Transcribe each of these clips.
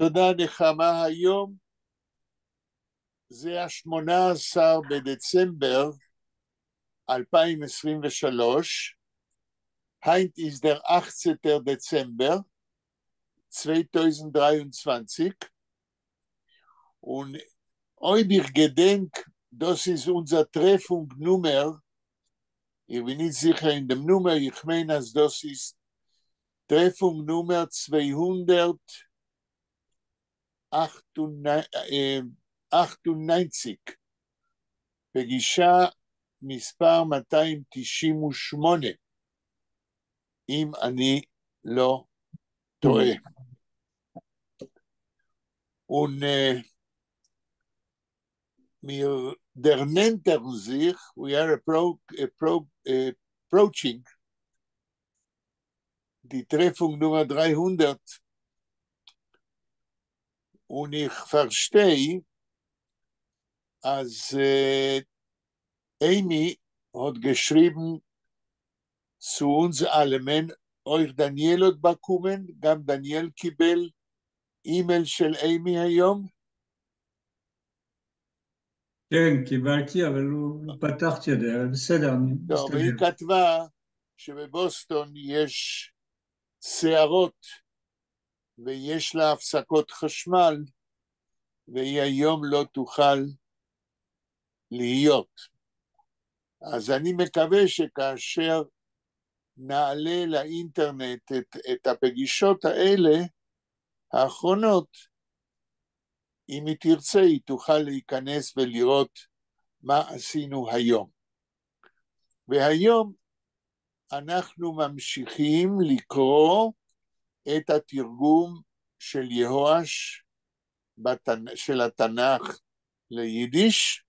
תודה נחמה, היום זה ה-18 בדצמבר 2023, הײַנט איז דער אַכצנטער דעצעמבער 2023, און אויב איך געדענק, דאָס איז אונדזער טרעפֿונג נומער, איך בין ניט זיכער אין דעם נומער, איך מיין אַז דאָס איז טרעפֿונג נומער 298, פגישה מספר 298, אם אני לא טועה. און מיר דערנענטערן זיך, we are approaching די טרעפֿונג נומער 300, און איך פֿאַרשטיי, אַז אימי האָט געשריבן צו אונדז אַלעמען, אויך דניאל האָט באַקומען, גם דניאל קיבל אימייל של אימי היום? כן, קיבלתי, אבל לא פתחתי עדיין, אבל בסדר, אני טוב, והיא מסתדר. כתבה שבבוסטון יש סערות ויש לה הפסקות חשמל, והיא היום לא תוכל להיות. אז אני מקווה שכאשר נעלה לאינטרנט את הפגישות האלה, האחרונות, אם היא תרצה, היא תוכל להיכנס ולראות מה עשינו היום. והיום אנחנו ממשיכים לקרוא את התרגום של יהואש של התנ"ך ליידיש,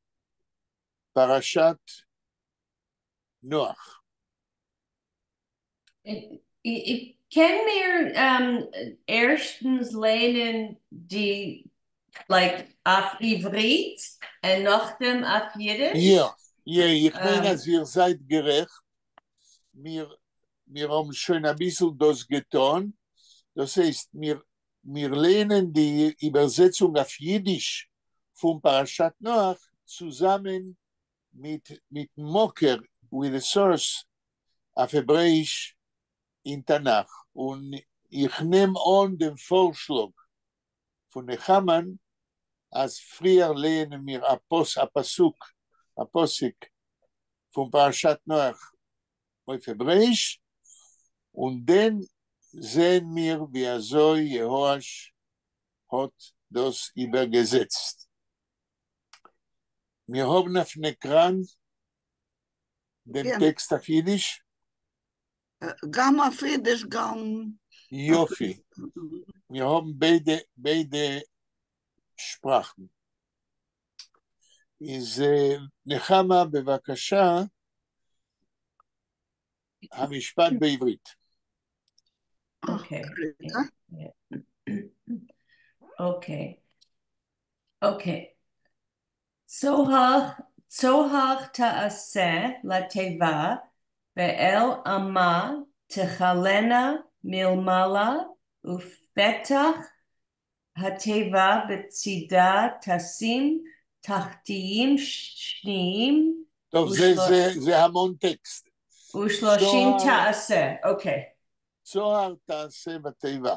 פרשת נוח. קען מיר ערשטנס לייענען די, like, אויף עברית און נאָך דעם אויף ייִדיש? יאָ, יאָ, איך מיין, אַז איר זײַט גערעכט. מיר האָבן שוין אַ ביסל דאָס געטאָן. דאָס הייסט, מיר לייענען די איבערזעצונג אויף ייִדיש פֿון פרשת נוח צוזאַמען מיט מקור, with the source, אויף העברעיִש אין תנ"ך. און איך נעם אָן דעם פֿאָרשלאָג פֿון נחמהן, אַז פֿריִער לייענען מיר אַ פּסוק, אַ פּסוק פֿון פרשת נוח אויף העברעיִש, און דאַן זעען מיר, ווי אַזוי יהואש האָט דאָס איבערגעזעצט. מיר האָבן אויפֿן עקראַן דעם כן. טעקסט אויף ייִדיש. גם אויף ייִדיש, גם יופי. מיר האָבן ביידע שפּראַכן. איז נחמה, בבקשה, המשפט בעברית. אוקיי. אוקיי. אוקיי. צוהר תעשה לתיבה ואל אמה תכלנה מלמעלה ופתח התיבה בצידה תשים תחתיים שניים. טוב, זה המון טקסט. ושלושים תעשה, אוקיי. צוהר תעשה בתיבה.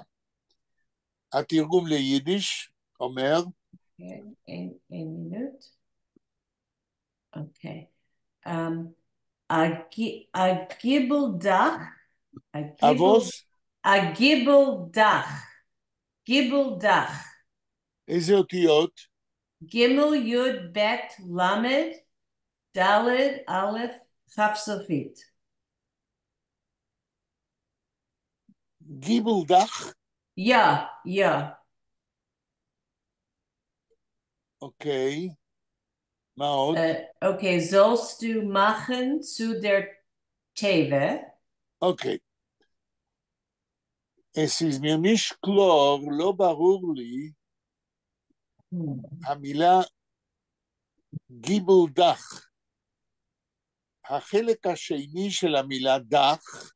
התרגום ליידיש אומר איין מינוט. אוקיי. אַ גיבלדאַך. אַ וואָס? אַ גיבלדאַך. גיבלדאַך. איזה אותיות? גימל, יוד, בית, למד, דלת, א', כף סופית. גיבלדאַך? יא, יא. אוקיי. מה עוד? אוקיי, זאָלסטו מאַכן צו דער תּיבה. אוקיי. עס איז מיר נישט קלאָר, לא ברור לי, המילה גיבלדאַך. החלק השני של המילה דאַך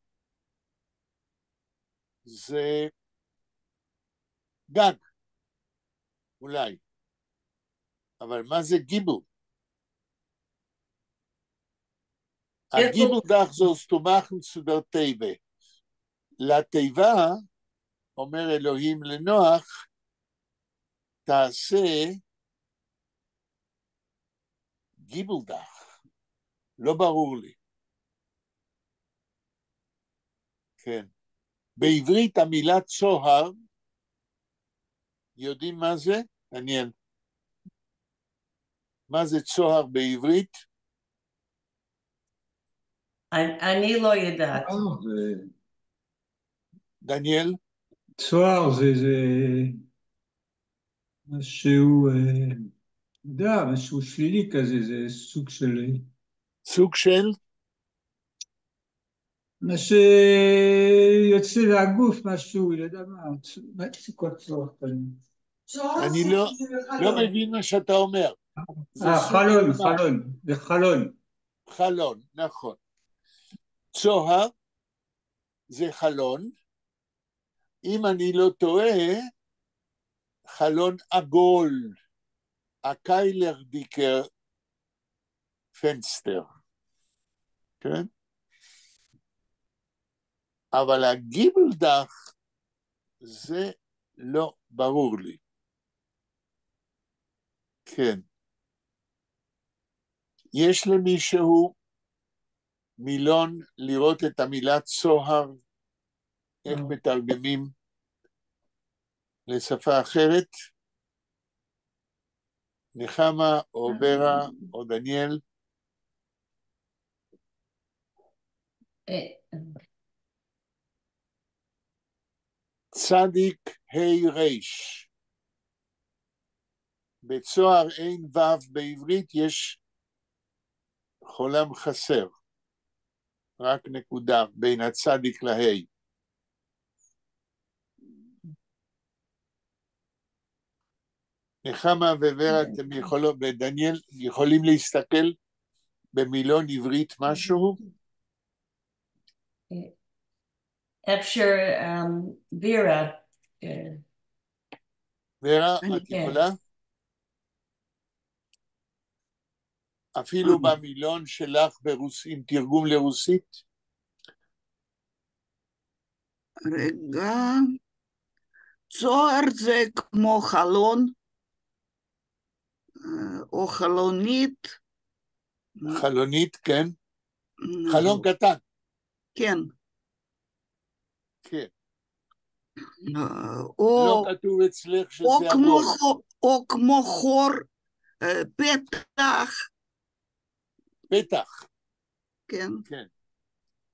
זה גג. אולי. אבל מה זה גיבל? אַ גיבלדאַך זאָלסטו מאַכן צו דער תּיבה. לתיבה, אומר אלוהים לנוח, תעשה גיבלדאַך. לא ברור לי. כן. בעברית המילה צוהר, יודעים מה זה? דניאל. מה זה צוהר בעברית? אני לא יודעת. דניאל? צוהר זה משהו, יודע, משהו שלילי כזה, זה סוג של... סוג של? מה שיוצא מהגוף, משהו, לא יודע מה, זה כל צוהר? אני לא מבין מה שאתה אומר. חלון, חלון, זה חלון. חלון, נכון. צוהר זה חלון, אם אני לא טועה, חלון עגול, אַ קײַלעכדיקער פֿענצטער, כן? אבל הגיבלדאַך זה לא ברור לי. כן. יש למישהו מילון לראות את המילה צוהר, איך מתרגמים לשפה אחרת? נחמה או ורה או דניאל? צדיק ה' ריש. בצוהר אין ו' בעברית יש חולם חסר, רק נקודה בין הצדיק לה'. נחמה וורה, אתם יכולות, ודניאל, יכולים להסתכל במילון עברית משהו? אפשר ורה. ורה, את יכולה? אפילו במילון שלך עם תרגום לרוסית? רגע, צוהר זה כמו חלון או חלונית. חלונית, כן. חלון קטן. כן. כן. לא כתוב אצלך שזה עגול. או כמו חור, פתח. פתח. כן. כן.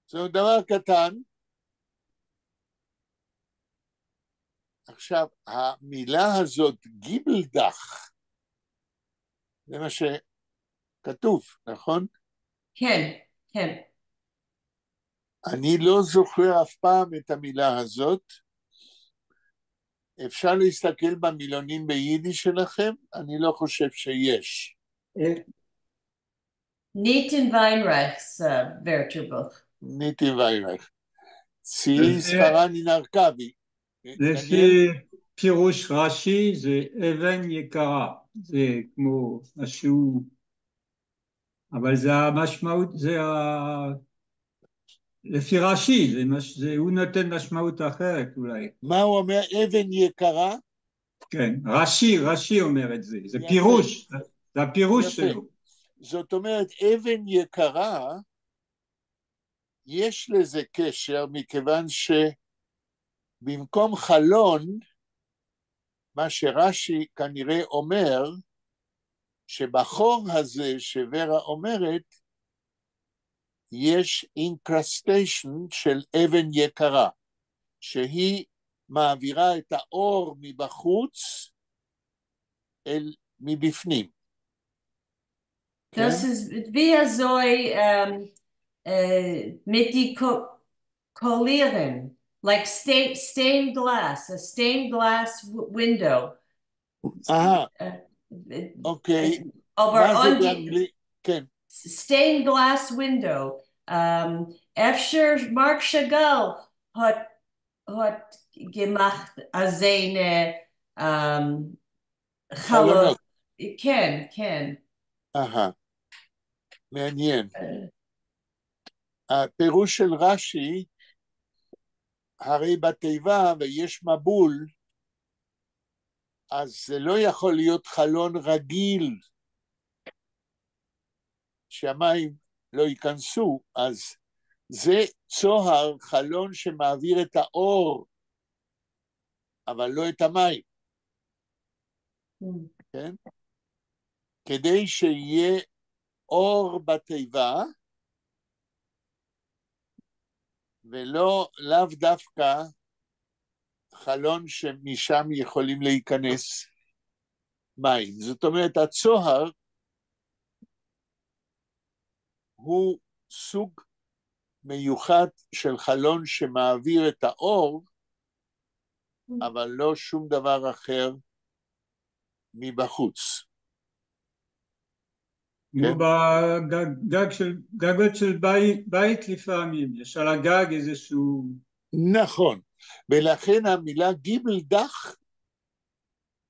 זה דבר קטן. עכשיו, המילה הזאת, גיבלדאַך, זה מה שכתוב, נכון? כן, כן. אני לא זוכר אף פעם את המילה הזאת. אפשר להסתכל במילונים ביידיש שלכם? אני לא חושב שיש. ניט אין ווײַנרײַכס ווערטערבוך. ניט אין ווײַנרײַך. צי ספרני נרקבי. לפי פירוש רש"י זה אבן יקרה, זה כמו משהו, אבל זה המשמעות, זה ה... לפי רש"י, הוא נותן משמעות אחרת אולי. מה הוא אומר? אבן יקרה? כן, רש"י, רש"י אומר את זה, זה פירוש, זה הפירוש שלו. זאת אומרת, אבן יקרה, יש לזה קשר מכיוון שבמקום חלון, מה שרש"י כנראה אומר, שבחור הזה שוורה אומרת, יש incrustation של אבן יקרה, שהיא מעבירה את האור מבחוץ אל מבפנים. דאָס איז ווי אַזוי מיט די קאָלירן, like stained glass, a stained glass window. אוקיי. מה זה באנגלית? כן. Stained glass window. אפשר מאַרק שאַגאַל האָט געמאַכט אַזוינע. חלונות. כן, כן. אהה, מעניין. הפירוש של רש"י, הרי בתיבה ויש מבול, אז זה לא יכול להיות חלון רגיל שהמים לא ייכנסו, אז זה צוהר, חלון שמעביר את האור, אבל לא את המים. כן? כדי שיהיה אור בתיבה, ולא לאו דווקא חלון שמשם יכולים להיכנס מים. זאת אומרת, הצוהר הוא סוג מיוחד של חלון שמעביר את האור, אבל לא שום דבר אחר מבחוץ. כמו בגג של, גגות של בית לפעמים, יש על הגג איזשהו. נכון, ולכן המילה גיבל דך,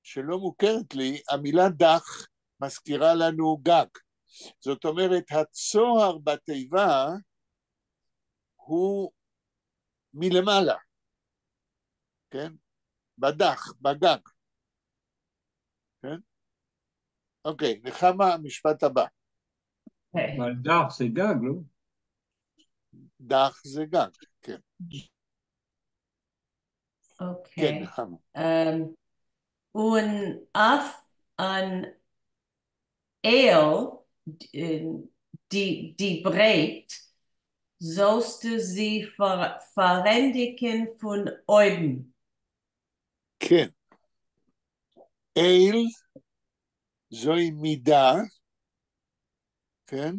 שלא מוכרת לי, המילה דך מזכירה לנו גג. זאת אומרת, הצוהר בתיבה הוא מלמעלה, כן? בדך, בגג. כן? אוקיי, נחמה המשפט הבא. אבל דך זה גג, לא? דך זה גג, כן. אוקיי. כן, נחמה. און אויף אַן אייל די ברייט זאָלסטו זי פֿאַרענדיקן פֿון אויבן. כן. אייל זוהי מידה, כן?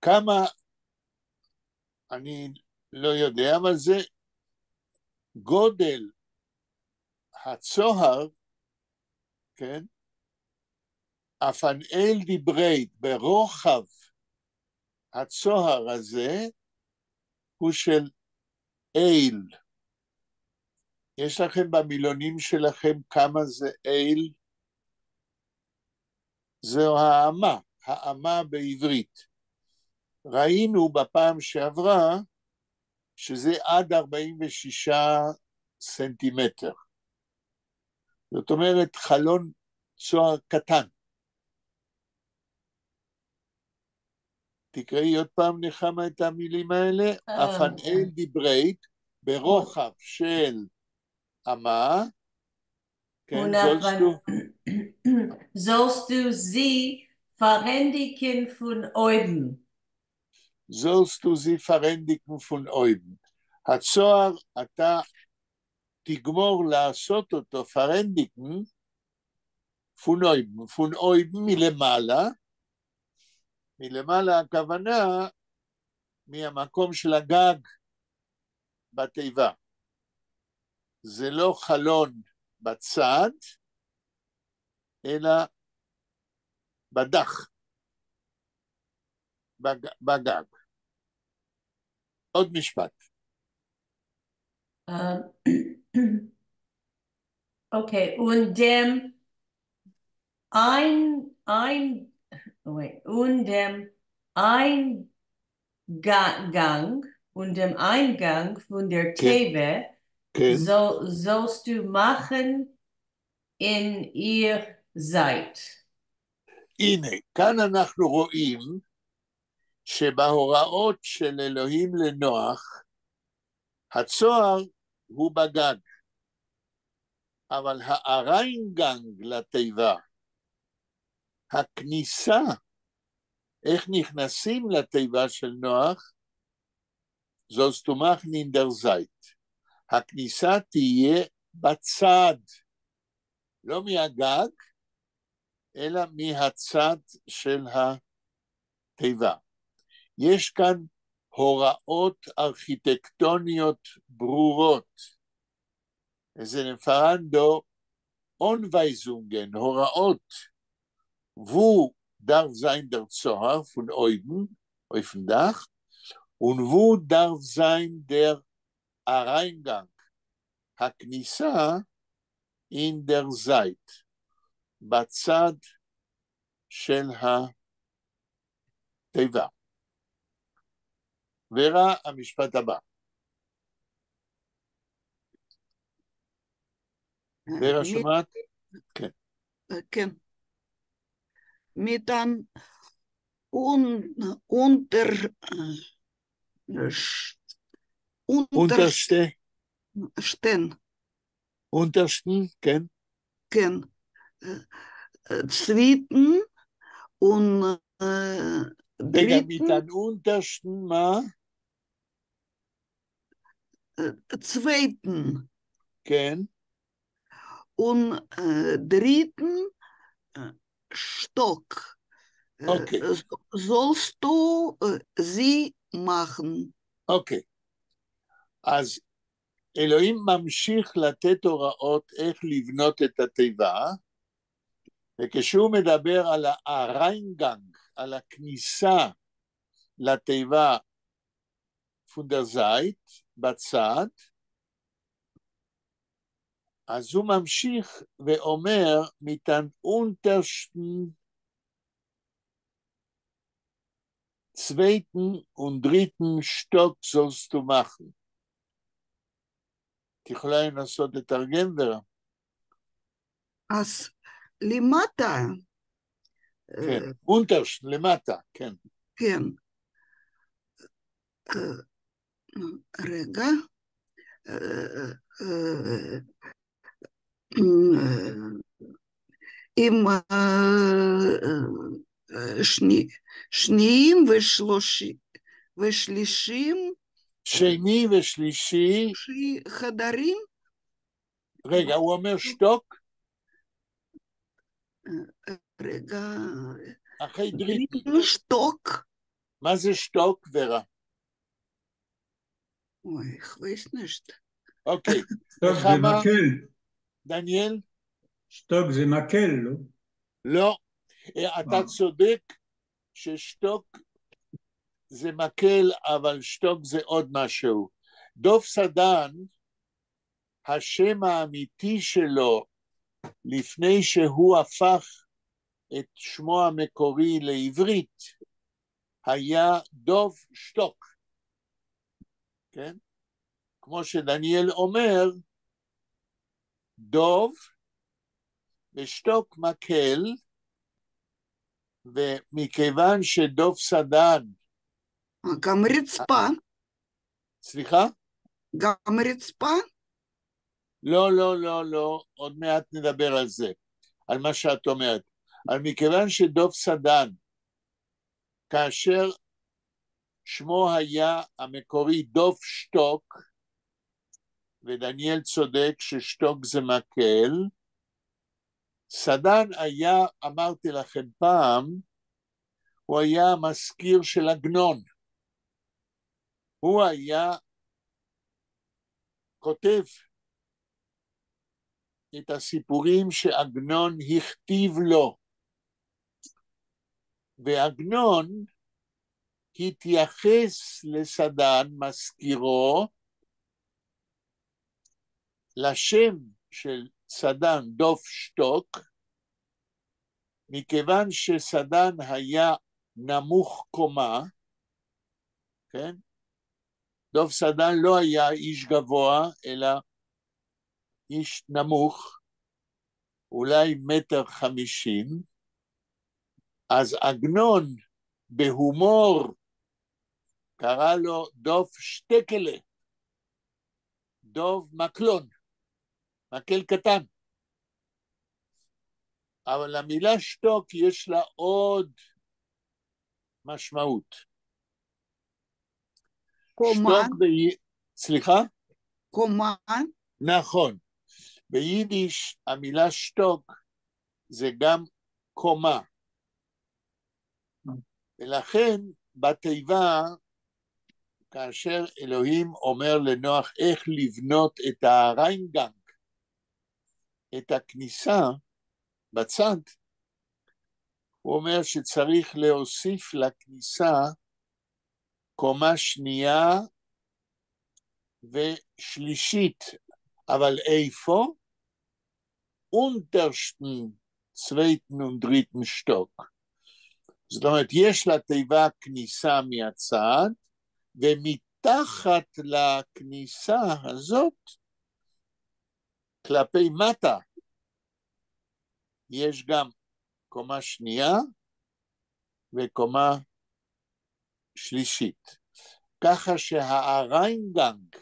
כמה, אני לא יודע, אבל זה גודל הצוהר, כן? אויף אַן אייל די ברייט ברוחב הצוהר הזה הוא של אייל. יש לכם במילונים שלכם כמה זה אייל? זו האמה, האמה בעברית. ראינו בפעם שעברה שזה עד 46 סנטימטר. זאת אומרת חלון צוהר קטן. תקראי עוד פעם נחמה את המילים האלה, אויף אַן אייל די ברייט ברוחב של אמה, כן, זאָלסטו זאָלסטו זי פֿאַרענדיקן פֿון אויבן. זאָלסטו זי פֿאַרענדיקן פֿון אויבן. הצוהר, אתה תגמור לעשות אותו פֿאַרענדיקן פֿון אויבן, פֿון אויבן מלמעלה, מלמעלה הכוונה מהמקום של הגג בתיבה. זה לא חלון בצד, אלא בדך, בגג. עוד משפט. אוקיי, און דעם אײַן, און דעם אײַנגאַנג, און דעם אײַנגאַנג פֿון דער תּיבה זאָלסטו מאַכן אין איר זײַט. הנה, כאן אנחנו רואים שבהוראות של אלוהים לנוח, הצוהר הוא בגג, אבל האַרײַנגאַנג לתיבה, הכניסה, איך נכנסים לתיבה של נוח, זאָלסטו מאַכן אין דער זײַט. הכניסה תהיה בצד, לא מהגג, אלא מהצד של התיבה. יש כאן הוראות ארכיטקטוניות ברורות. עס פֿאַראַן דאָ אָנווײַזונגען, הוראות, וווּ דאַרף זײַן דער צוהר פֿון אויבן, אויפֿן דאַך, און וווּ דאַרף זײַן דער אַרײַנגאַנג. הכניסה אין דער זייט, בצד של התיבה. ורה, המשפט הבא. ורה, שומעת? כן. כן. מיט אַן אונטער אונטערשטע. שטן. אונטערשטן, כן. כן. צווייטן און רגע, מיט אַן אונטערשטן מה? צווייטן. כן. און דריטן שטאָק. אוקיי. זאָלסטו זי מאַכן. אוקיי. אז אלוהים ממשיך לתת הוראות איך לבנות את התיבה, וכשהוא מדבר על אַרײַנגאַנג, על הכניסה לתיבה פֿון דער זײַט, בצד, אז הוא ממשיך ואומר מיט אַן אונטערשטן צווייטן און דריטן שטאָק זאָלסטו מאַכן. את יכולה לנסות לתרגם, ורה? אז למטה. כן, אונטערשטן, למטה, כן. כן. רגע. עם שניים ושלישים. שני ושלישי. חדרים. רגע, הוא אומר שטאָק? רגע. אחרי דריטן. שטאָק. מה זה שטאָק, ורה? אוי, איך ווייס נישט. אוקיי. שטאָק זה מקל. דניאל? שטאָק זה מקל, לא? לא. אתה צודק ששטאָק זה מקל, אבל שטאָק זה עוד משהו. דוב סדן, השם האמיתי שלו, לפני שהוא הפך את שמו המקורי לעברית, היה דוב שטוק. כן? כמו שדניאל אומר, דוב ושטוק מקל, ומכיוון שדוב סדן... גם רצפה. סליחה? גם רצפה? לא, לא, לא, לא, עוד מעט נדבר על זה, על מה שאת אומרת. אבל מכיוון שדוב סדן, כאשר שמו היה המקורי דוב שטוק, ודניאל צודק ששטוק זה מקל, סדן היה, אמרתי לכם פעם, הוא היה המזכיר של עגנון. הוא היה כותב את הסיפורים שעגנון הכתיב לו. ועגנון התייחס לסדן, מזכירו, לשם של סדן דוב שטוק, מכיוון שסדן היה נמוך קומה, כן? דוב סדן לא היה איש גבוה, אלא איש נמוך, אולי 1.50 מטר, אז עגנון בהומור קרא לו דוב שטקלה, דוב מקלון, מקל קטן. אבל המילה שטוק יש לה עוד משמעות. קומה. שטוק ב... סליחה? קומה. נכון. ביידיש המילה שטוק זה גם קומה. ולכן בתיבה, כאשר אלוהים אומר לנוח איך לבנות את אַרײַנגאַנג, את הכניסה בצד, הוא אומר שצריך להוסיף לכניסה קומה שנייה ושלישית, אבל איפה? אונטערשטן, צווייטן און דריטן שטאָק. זאת אומרת, יש לתיבה כניסה מהצד, ומתחת לכניסה הזאת, כלפי מטה, יש גם קומה שנייה וקומה שלישית. ככה שה אַרײַנגאַנג,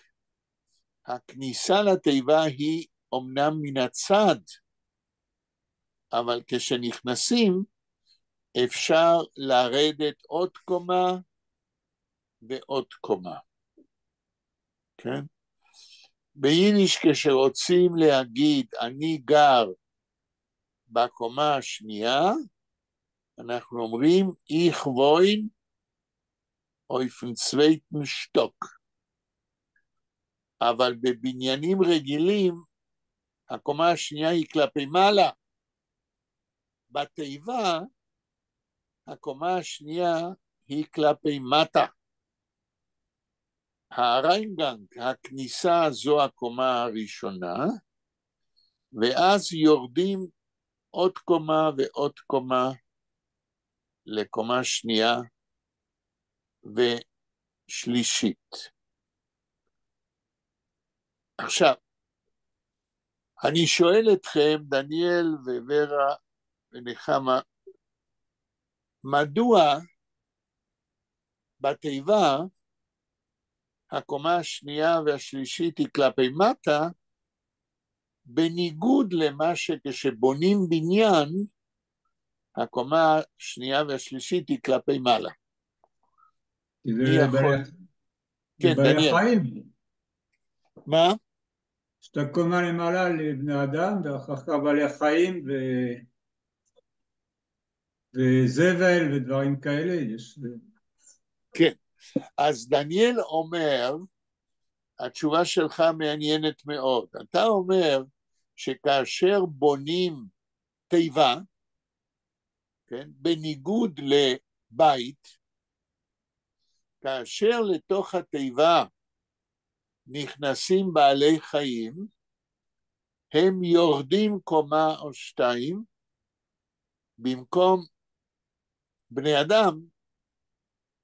הכניסה לתיבה היא אומנם מן הצד, אבל כשנכנסים אפשר לרדת עוד קומה ועוד קומה. כן? ביידיש כשרוצים להגיד אני גר בקומה השנייה, אנחנו אומרים איך וואוין אויפֿן צווייטן שטאָק. אבל בבניינים רגילים, הקומה השנייה היא כלפי מעלה. בתיבה, הקומה השנייה היא כלפי מטה. האַרײַנגאַנג, הכניסה זו הקומה הראשונה, ואז יורדים עוד קומה ועוד קומה לקומה שנייה ושלישית. עכשיו, אני שואל אתכם, דניאל וורה ונחמה, מדוע בתיבה הקומה השנייה והשלישית היא כלפי מטה, בניגוד למה שכשבונים בניין, הקומה השנייה והשלישית היא כלפי מעלה. כי מי זה יכול? כן, לבעלי דניאל. חיים. מה? יש את הקומה למעלה לבני אדם, ואחר כך בעלי חיים וזבל ודברים כאלה. יש. כן. אז דניאל אומר, התשובה שלך מעניינת מאוד. אתה אומר שכאשר בונים תיבה, כן, בניגוד לבית, כאשר לתוך התיבה נכנסים בעלי חיים, הם יורדים קומה או שתיים, במקום בני אדם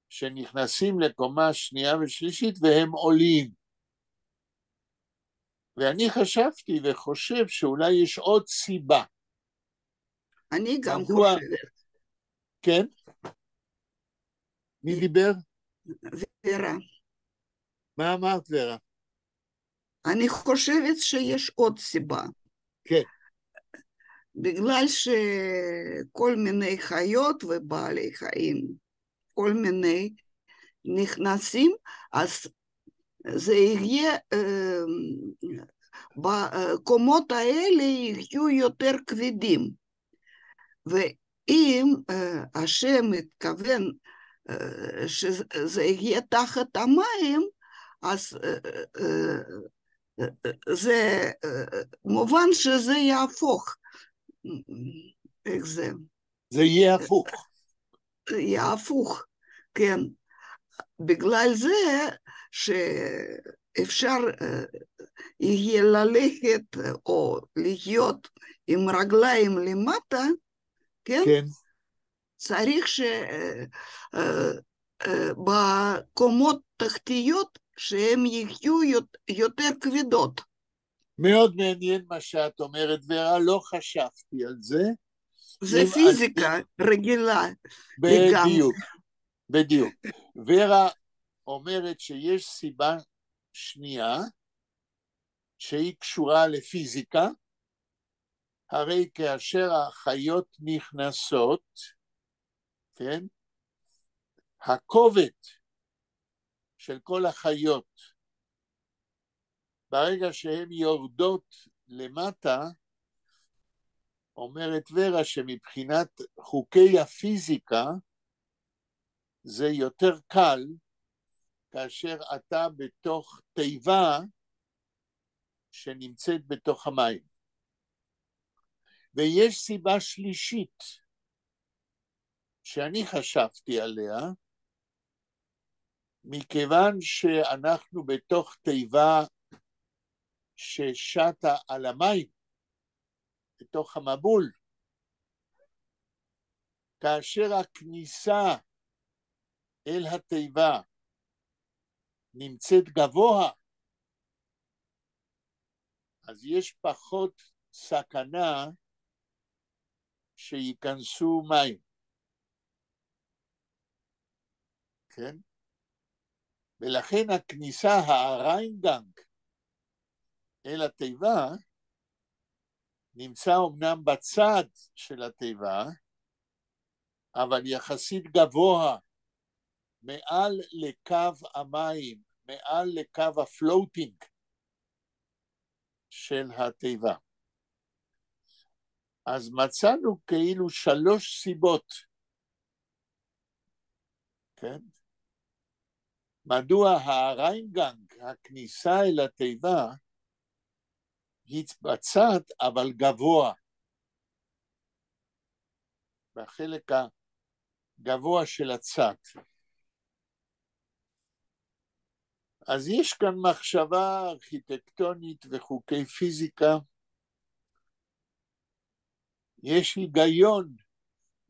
שנכנסים לקומה שנייה ושלישית והם עולים. ואני חשבתי וחושב שאולי יש עוד סיבה. אני גם מדוע? חושבת. כן? מי דיבר? ורה. מה אמרת, ורה? אני חושבת שיש עוד סיבה. כן. בגלל שכל מיני חיות ובעלי חיים, כל מיני נכנסים, אז זה יהיה, בקומות האלה יהיו יותר כבדים. ואם השם התכוון שזה יהיה תחת המים, אז זה מובן שזה יהפוך. איך זה? זה יהיה הפוך. יהיה הפוך, כן. בגלל זה שאפשר יהיה ללכת או להיות עם רגליים למטה, כן? כן. צריך שבקומות תחתיות שהן יהיו יותר כבדות. מאוד מעניין מה שאת אומרת, ורה, לא חשבתי על זה. זה פיזיקה רגילה. בדיוק, בדיוק. ורה אומרת שיש סיבה שנייה, שהיא קשורה לפיזיקה, הרי כאשר החיות נכנסות, כן, הכובד של כל החיות, ברגע שהן יורדות למטה, אומרת ורה שמבחינת חוקי הפיזיקה, זה יותר קל כאשר אתה בתוך תיבה שנמצאת בתוך המים. ויש סיבה שלישית שאני חשבתי עליה, מכיוון שאנחנו בתוך תיבה ששטה על המים, בתוך המבול, כאשר הכניסה אל התיבה נמצאת גבוה, אז יש פחות סכנה שייכנסו מים. כן? ולכן הכניסה, האַרײַנגאַנג, אל התיבה, נמצא אמנם בצד של התיבה, אבל יחסית גבוה, מעל לקו המים, מעל לקו ה floating של התיבה. אז מצאנו כאילו שלוש סיבות, כן? מדוע האַרײַנגאַנג, הכניסה אל התיבה, היא בצד אבל גבוה, בחלק הגבוה של הצד. אז יש כאן מחשבה ארכיטקטונית וחוקי פיזיקה, יש היגיון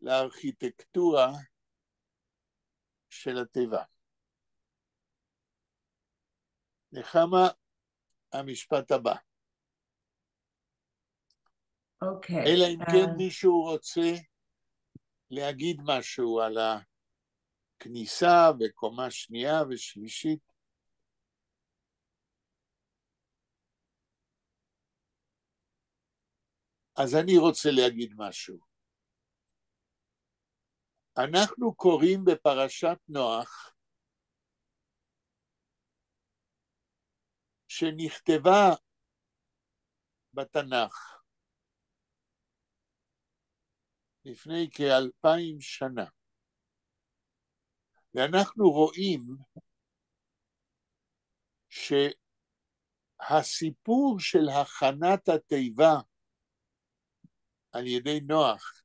לארכיטקטורה של התיבה. נחמה, המשפט הבא. אוקיי. אלא אם כן מישהו רוצה להגיד משהו על הכניסה וקומה שנייה ושלישית. אז אני רוצה להגיד משהו. אנחנו קוראים בפרשת נוח שנכתבה בתנ"ך לפני כ2000 שנה, ואנחנו רואים שהסיפור של הכנת התיבה על ידי נוח,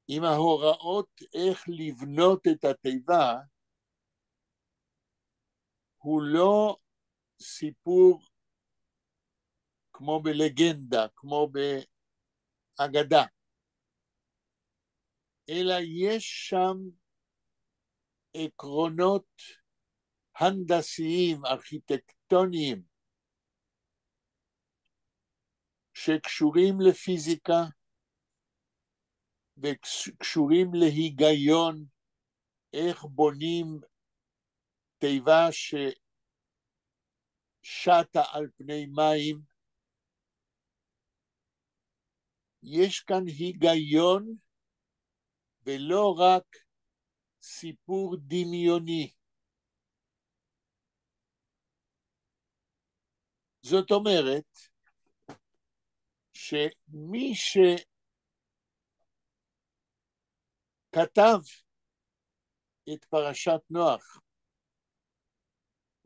עם ההוראות איך לבנות את התיבה, הוא לא סיפור כמו בלגנדה, כמו באגדה, אלא יש שם עקרונות הנדסיים, ארכיטקטוניים, שקשורים לפיזיקה וקשורים להיגיון, איך בונים תיבה ששטה על פני מים. יש כאן היגיון ולא רק סיפור דמיוני. זאת אומרת, שמי שכתב את פרשת נוח,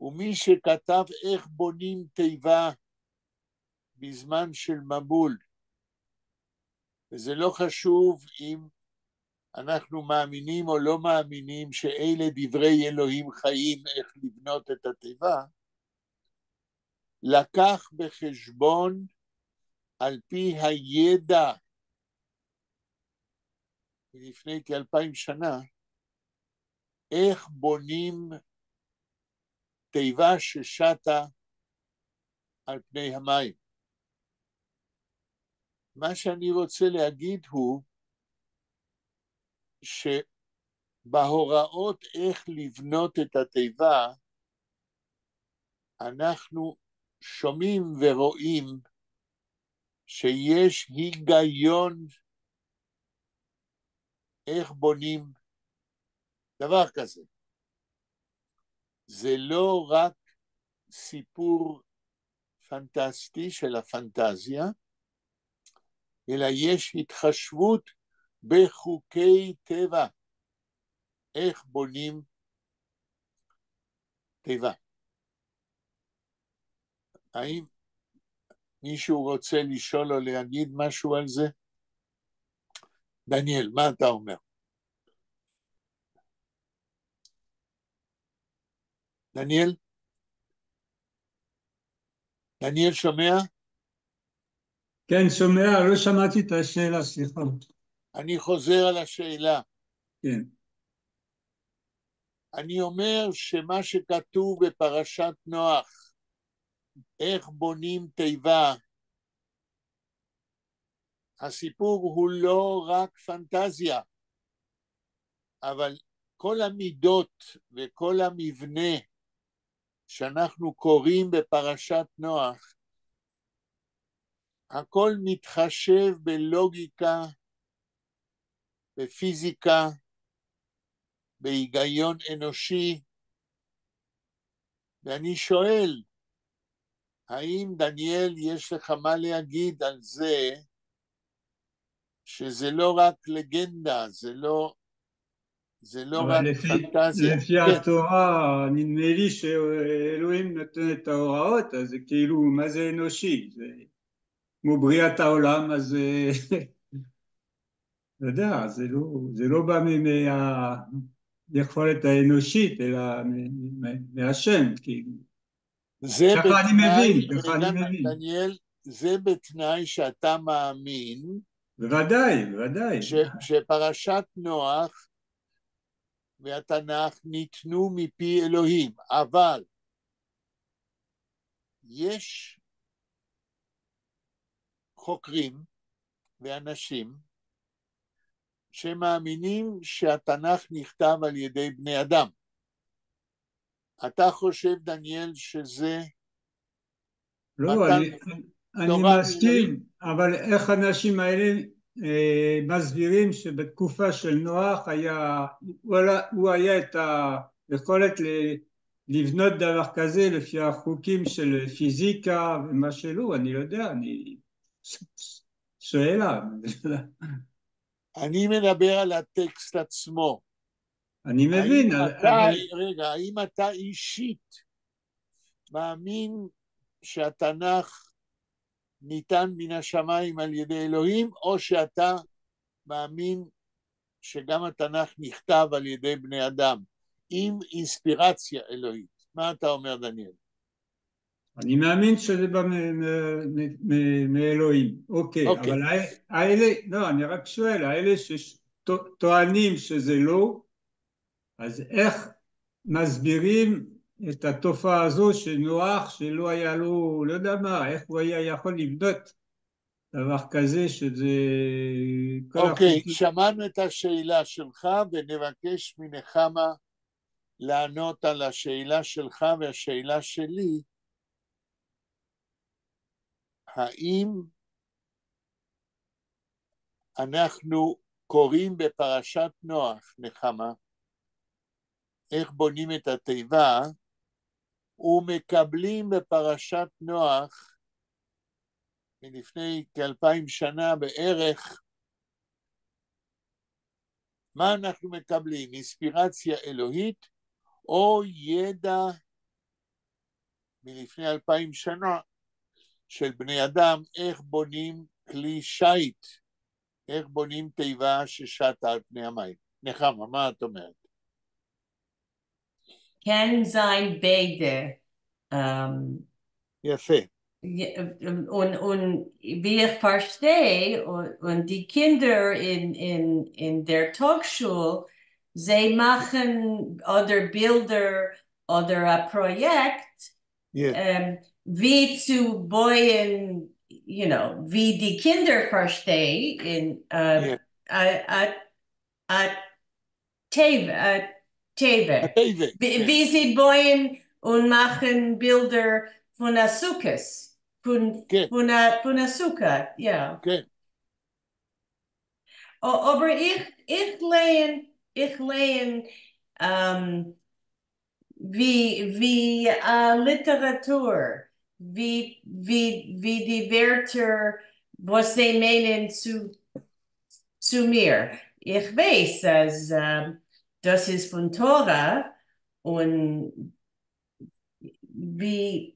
ומי שכתב איך בונים תיבה בזמן של מבול, וזה לא חשוב אם אנחנו מאמינים או לא מאמינים שאלה דברי אלוהים חיים איך לבנות את התיבה, לקח בחשבון על פי הידע לפני כ2000 שנה, איך בונים תיבה ששטה על פני המים. מה שאני רוצה להגיד הוא שבהוראות איך לבנות את התיבה, אנחנו שומעים ורואים שיש היגיון איך בונים דבר כזה. זה לא רק סיפור פנטסטי של הפנטזיה, אלא יש התחשבות בחוקי טבע, איך בונים תיבה. האם מישהו רוצה לשאול או להגיד משהו על זה? דניאל, מה אתה אומר? דניאל? דניאל שומע? כן, שומע, לא שמעתי את השאלה, סליחה. אני חוזר על השאלה. כן. אני אומר שמה שכתוב בפרשת נוח, איך בונים תיבה, הסיפור הוא לא רק פנטזיה, אבל כל המידות וכל המבנה שאנחנו קוראים בפרשת נוח, הכל מתחשב בלוגיקה, בפיזיקה, בהיגיון אנושי, ואני שואל, האם דניאל יש לך מה להגיד על זה שזה לא רק לגנדה, זה לא אבל רק לפי, פנטזיה. לפי התורה, נדמה לי שאלוהים נותן את ההוראות, אז זה כאילו, מה זה אנושי? זה כמו בריאת העולם, אז לא יודע, זה לא בא מהיכולת האנושית, אלא מהשם, כאילו. זה ככה אני בתנאי, מבין, ככה רגע, אני מבין. דניאל, זה בתנאי שאתה מאמין בוודאי, בוודאי. שפרשת נוח והתנ"ך ניתנו מפי אלוהים, אבל יש חוקרים ואנשים שמאמינים שהתנ"ך נכתב על ידי בני אדם. אתה חושב, דניאל, שזה לא, מתן אני תורה מסכים, אבל איך האנשים האלה מסבירים שבתקופה של נוח היה, הוא היה את היכולת לבנות דבר כזה לפי החוקים של פיזיקה ומה שלא, אני לא יודע, אני שאלה. אני מדבר על הטקסט עצמו. אני מבין, האם אתה, אבל רגע, האם אתה אישית מאמין שהתנ"ך ניתן מן השמיים על ידי אלוהים, או שאתה מאמין שגם התנ"ך נכתב על ידי בני אדם, עם אינספירציה אלוהית? מה אתה אומר, דניאל? אני מאמין שזה בא מאלוהים, אוקיי, אוקיי. אבל האלה, לא, אני רק שואל, האלה שטוענים שזה לא, אז איך מסבירים את התופעה הזו שנוח, שלא היה לו, לא יודע מה, איך הוא היה יכול לבנות דבר כזה שזה כל אוקיי, החוקים. שמענו את השאלה שלך ונבקש מנחמה לענות על השאלה שלך והשאלה שלי, האם אנחנו קוראים בפרשת נוח, נחמה, איך בונים את התיבה, ומקבלים בפרשת נוח מלפני כ-2000 שנה בערך, מה אנחנו מקבלים? אינספירציה אלוהית או ידע מלפני 2000 שנה של בני אדם, איך בונים כלי שיט, איך בונים תיבה ששטה על פני המים. נחמה, מה את אומרת? קען זײַן ביידע. יפה. און ווי איך פֿאַרשטיי, און די קינדער אין דער טאָגשול, זיי מאַכן אָדער בילדער אָדער אַ פּראָיעקט, ווי צו בויען, ווי די קינדער פֿאַרשטיי אין אַ תּיבה, אַ תּיבה. אַ תּיבה, ווי כן. ווי זיי בויען און מאַכן בילדער פֿון אַ סוכות, פֿון אַ סוכּה, יאָ. אָבער איך לייען ווי ליטעראַטור, ווי די ווערטער, וואָס זיי מיינען צו מיר. איך ווייס, אַז דאָס איז פֿון תּורה און ווי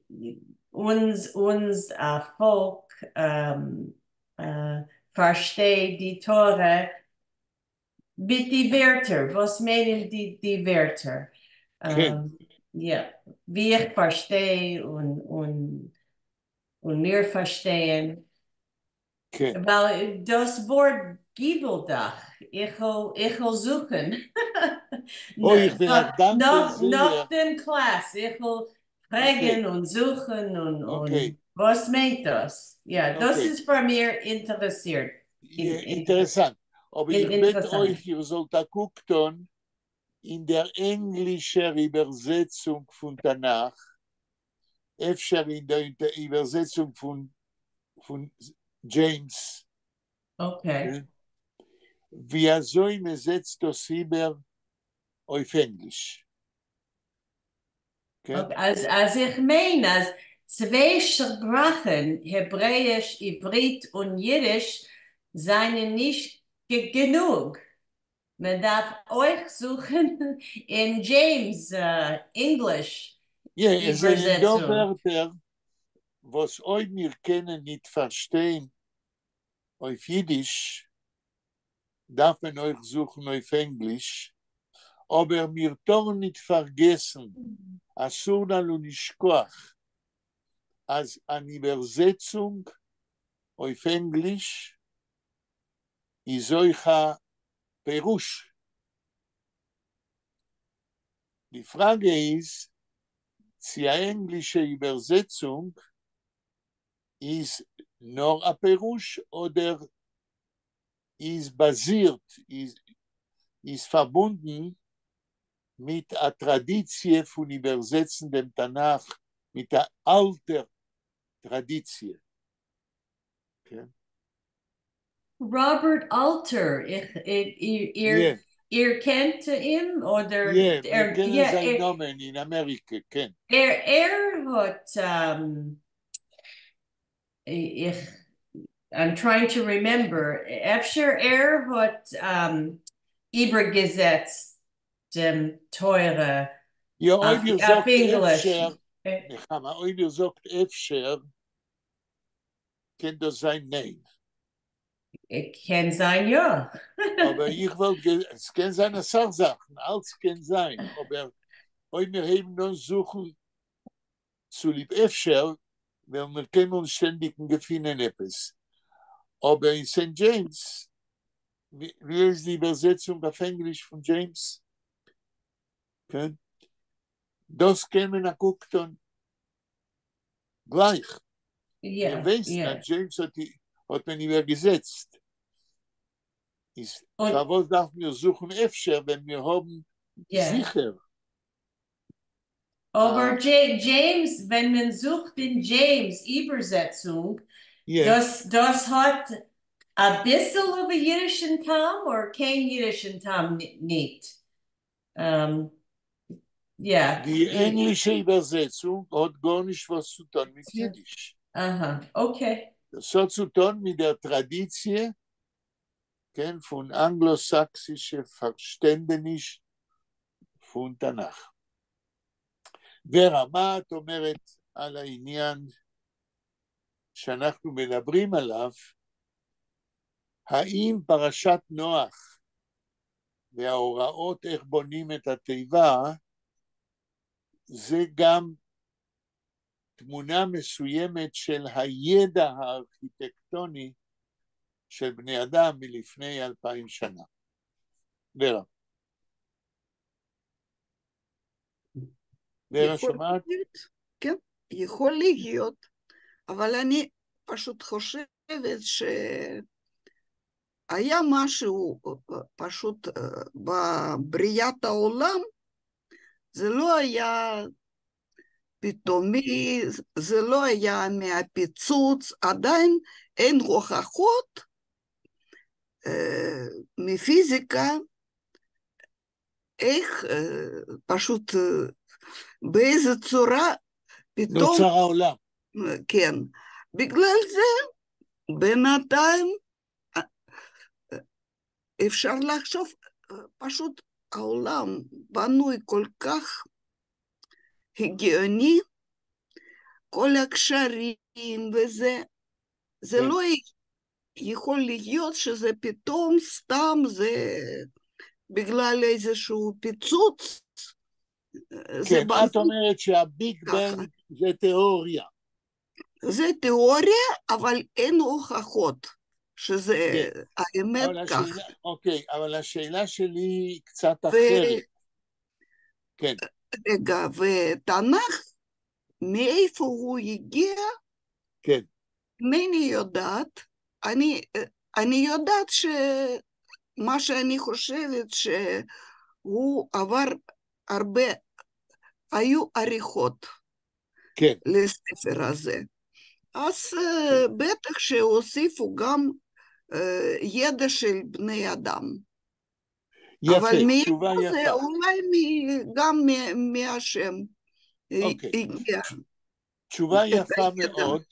אונדז פֿאָלק פֿאַרשטייט די תּורה מיט די ווערטער, וואָס מיינען די ווערטער? יאָ, ווי איך פֿאַרשטיי און מיר פֿאַרשטייען. כן. ווײַל דאָס וואָרט גיבל־דאַך, איך וועל זוכן. אוי, איך בין אײַך דאַנקבאַר זייער. נאָך דעם class, איך וועל פֿרעגן און זוכן און וואָס מיינט דאָס? יאָ, דאָס איז פֿאַר מיר אינטערעסירט. אינטערעסאַנט. אָבער איך בעט אײַך, איר זאָלט אַ קוק טאָן אין דער ענגלישער איבערזעצונג פֿון תּנך, אפֿשר אין דער איבערזעצונג פֿון James. ווי אַזוי מע זעצט דאָס איבער אויף ענגליש. אַז איך מיין, אַז צוויי שפּראַכן, העברעיִש, עבֿרית און ייִדיש, זײַנען נישט גענוג. מען דאַרף אויך זוכן אין James, English. יאָ, עס זענען דאָ ווערטער, וואָס אויב מיר קענען נישט פֿאַרשטיין אויף ייִדיש, דאַרף מען אויך זוכן אויף ענגליש, אָבער מיר טאָרן נישט פֿאַרגעסן, אסור לנו לשכוח, אַז אַן איבערזעצונג אויף ענגליש איז אויך אַ פּירוש. די פֿראַגע איז, צי אַ ענגלישע איבערזעצונג איז נאָר אַ פּירוש אָדער איז באַזירט, איז פֿאַרבונדן מיט אַ טראַדיציע פֿון איבערזעצן דעם תּנך מיט אַ אַלטער טראַדיציע. כן? Robert Alter, איך, איר קענט אים אָדער? יאָ, מיר קענען זײַן נאָמען אין אַמעריקע, כן. ער האָט, איך, I'm trying to remember, אפֿשר ער האָט איבערגעזעצט דעם תּורה יאָ, אויב איר אויף זאָגט ענגליש. אפֿשר, נחמה, אויב איר זאָגט אפֿשר, קען דאָס זײַן ניין. קען זײַן, יאָ. אָבער איך וואָלט, עס קען זײַן אַ סך זאַכן, אַלץ קען זײַן, אָבער אויב מיר הייבן אָן זוכן צוליב אפֿשר, וועלן מיר קיינמאָל נישט ענדיקן געפֿינען עפּעס. אָבער אין St. James, ווי איז די איבערזעצונג אויף ענגליש פֿון James? כן? דאָס קען מען אַ קוק טאָן גלײַך. מיר ווייסן, אַז James האָט מען איבערגעזעצט. איז פֿאַר וואָס דאַרפֿן מיר זוכן אפֿשר, ווען מיר האָבן זיכער? אָבער James, ווען מען זוכט אין James איבערזעצונג, דאָס האָט אַ ביסל אָבער ייִדישן טעם אָדער קיין ייִדישן טעם נישט? יאָ. די ענגלישע איבערזעצונג האָט גאָרנישט וואָס צו טאָן מיט ייִדיש. אַהאַ, okay. דאָס האָט צו טאָן מיט דער טראַדיציע, כן, פֿון אַנגלאָסאַקסישע פֿאַרשטענדעניש פֿון תּנך. ורה, מה את אומרת על העניין שאנחנו מדברים עליו? האם פרשת נוח וההוראות איך בונים את התיבה זה גם תמונה מסוימת של הידע הארכיטקטוני של בני אדם מלפני 2000 שנה? ורה. ורה, שומעת? כן, יכול להיות, אבל אני פשוט חושבת שהיה משהו פשוט בבריאת העולם, זה לא היה פתאומי, זה לא היה מהפיצוץ, עדיין אין הוכחות מפיזיקה, איך פשוט באיזה צורה פתאום נוצר העולם. כן, בגלל זה בינתיים אפשר לחשוב, פשוט העולם בנוי כל כך הגיוני, כל הקשרים וזה, זה לא יכול להיות שזה פתאום סתם זה בגלל איזשהו פיצוץ. כן, את אומרת שה Big Bang זה תיאוריה. זה תיאוריה, אבל אין הוכחות. שזה כן. האמת אבל כך. השאלה, אוקיי, אבל השאלה שלי היא קצת אחרת. כן. רגע, ותנ"ך, מאיפה הוא הגיע? כן. אינני יודעת. אני יודעת שמה שאני חושבת שהוא עבר הרבה, היו עריכות לספר הזה. אז בטח שהוסיפו גם ידע של בני אדם. יפה, אבל תשובה מאיפה זה יפה. אולי גם מהשם הגיע. תשובה את יפה הידע. מאוד,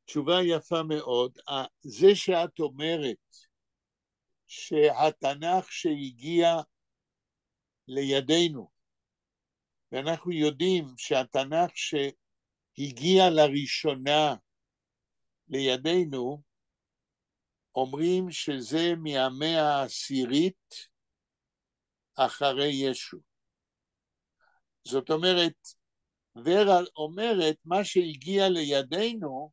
תשובה יפה מאוד. זה שאת אומרת שהתנ"ך שהגיע לידינו, ואנחנו יודעים שהתנ"ך שהגיע לראשונה לידינו, אומרים שזה מהמאה העשירית אחרי ישו. זאת אומרת, ורה אומרת, מה שהגיע לידינו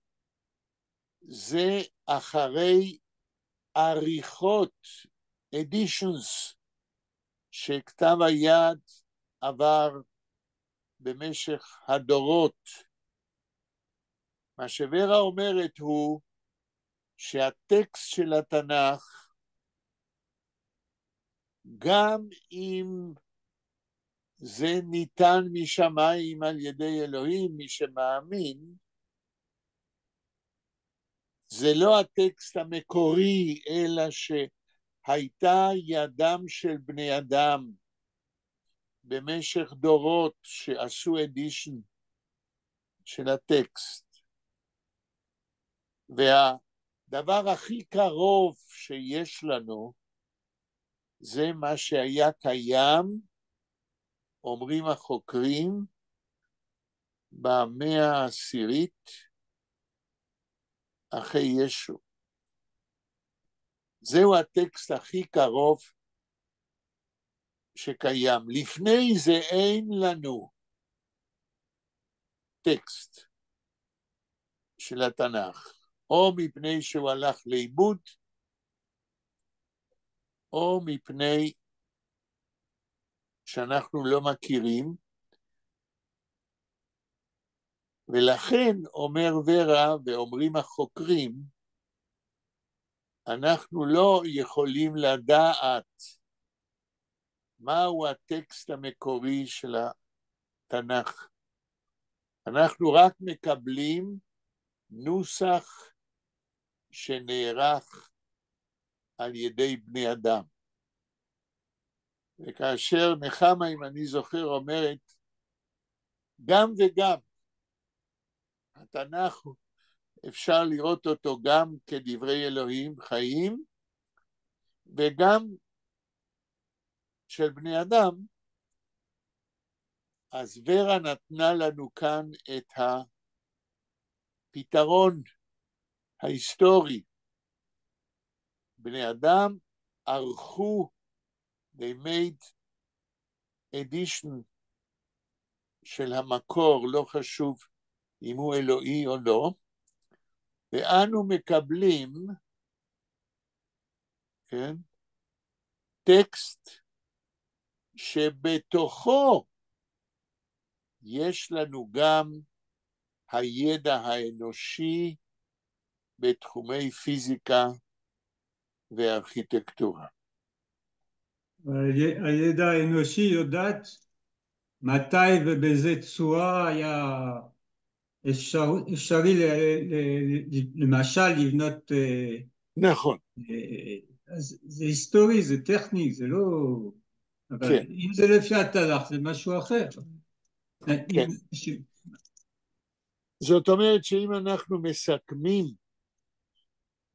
זה אחרי עריכות, editions, שכתב היד עבר במשך הדורות. מה שוורה אומרת הוא שהטקסט של התנ"ך, גם אם זה ניתן משמיים על ידי אלוהים, מי שמאמין, זה לא הטקסט המקורי, אלא שהייתה ידם של בני אדם במשך דורות שעשו edition של הטקסט. והדבר הכי קרוב שיש לנו, זה מה שהיה קיים, אומרים החוקרים, במאה העשירית אחרי ישו. זהו הטקסט הכי קרוב שקיים. לפני זה אין לנו טקסט של התנ"ך, או מפני שהוא הלך לאיבוד, או מפני שאנחנו לא מכירים, ולכן אומר ורה ואומרים החוקרים, אנחנו לא יכולים לדעת מהו הטקסט המקורי של התנ"ך. אנחנו רק מקבלים נוסח שנערך על ידי בני אדם. וכאשר נחמה, אם אני זוכר, אומרת, גם וגם, התנ"ך, אפשר לראות אותו גם כדברי אלוהים חיים, וגם של בני אדם, אז ורה נתנה לנו כאן את הפתרון ההיסטורי. בני אדם ערכו, they made edition של המקור, לא חשוב אם הוא אלוהי או לא, ואנו מקבלים, כן, טקסט שבתוכו יש לנו גם הידע האנושי בתחומי פיזיקה וארכיטקטורה. הידע האנושי יודעת מתי ובאיזה צורה היה אפשרי למשל לבנות. אז זה היסטורי, זה טכני, זה לא. אבל אם זה לפי התנ"ך זה משהו אחר. כן. זאת אומרת שאם אנחנו מסכמים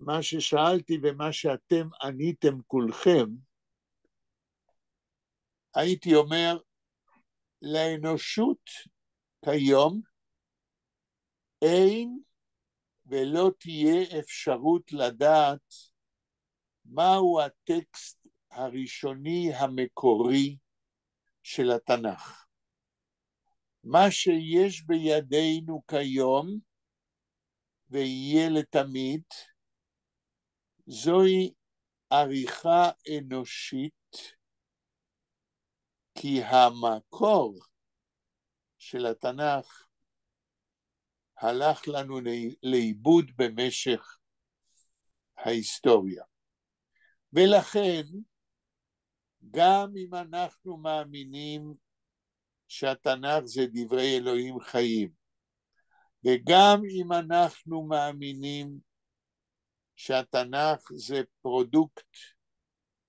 מה ששאלתי ומה שאתם עניתם כולכם, הייתי אומר, לאנושות כיום אין ולא תהיה אפשרות לדעת מהו הטקסט הראשוני המקורי של התנ"ך. מה שיש בידינו כיום ויהיה לתמיד, זוהי עריכה אנושית, כי המקור של התנ"ך הלך לנו לאיבוד במשך ההיסטוריה. ולכן, גם אם אנחנו מאמינים שהתנ"ך זה דברי אלוהים חיים, וגם אם אנחנו מאמינים שהתנ"ך זה פרודוקט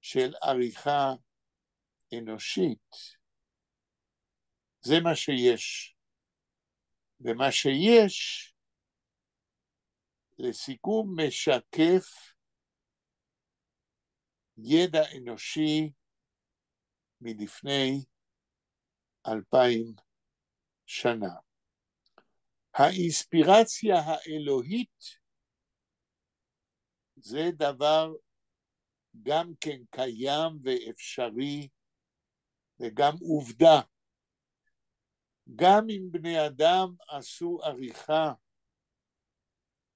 של עריכה אנושית, זה מה שיש. ומה שיש, לסיכום, משקף ידע אנושי מלפני 2000 שנה. האינספירציה האלוהית זה דבר גם כן קיים ואפשרי וגם עובדה. גם אם בני אדם עשו עריכה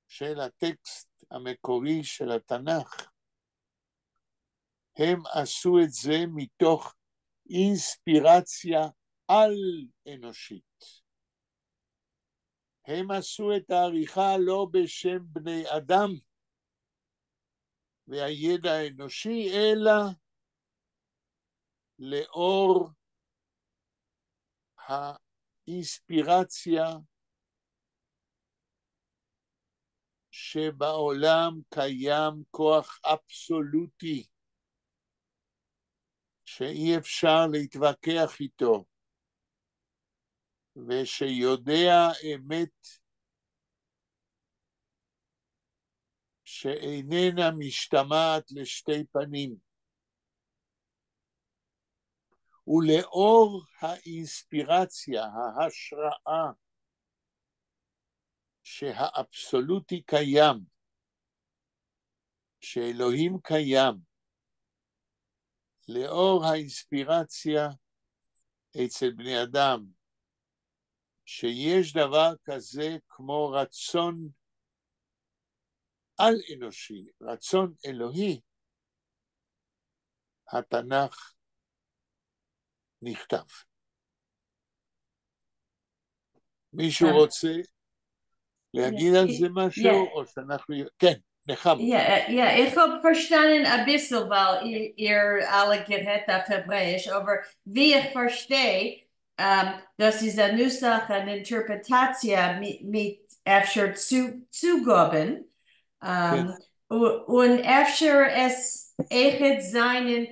של הטקסט המקורי של התנ"ך, הם עשו את זה מתוך אינספירציה על-אנושית. הם עשו את העריכה לא בשם בני אדם והידע האנושי, אלא לאור האינספירציה שבעולם קיים כוח אבסולוטי שאי אפשר להתווכח איתו ושיודע אמת שאיננה משתמעת לשתי פנים. ולאור האינספירציה, ההשראה, שהאבסולוטי קיים, שאלוהים קיים, לאור האינספירציה אצל בני אדם, שיש דבר כזה כמו רצון על-אנושי, רצון אלוהי, התנ"ך נכתב. מישהו רוצה להגיד על זה משהו, או שאנחנו... כן, נחמה. Ja, איך האָב פֿאַרשטאַנען אַ ביסל, ווײַל איר אַלע גערעדט אויף העברעיִש, אָבער ווי איך פֿאַרשטיי, דאָס איז אַ נוסח, אַן אינטערפּרעטאַציע מיט אפֿשר צוגאָבן. און אפֿשר עס אויכעט זײַנען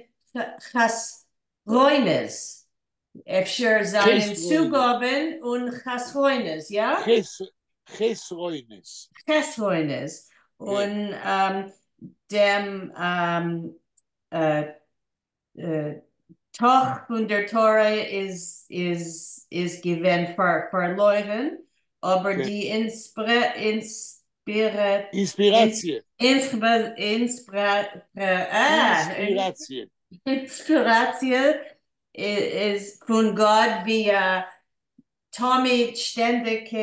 חסרונות. אפֿשר זײַנען צוגאָבן און חסרונות, יאָ? חסרונות. חסרונות. און דעם תוך פֿון דער תּורה איז געווען פֿאַרלוירן, אָבער די אינספּיראַציע. אינספּיראַציע. אינספּיראַציע איז פֿון גאָט ווי תּמיד שטענדיק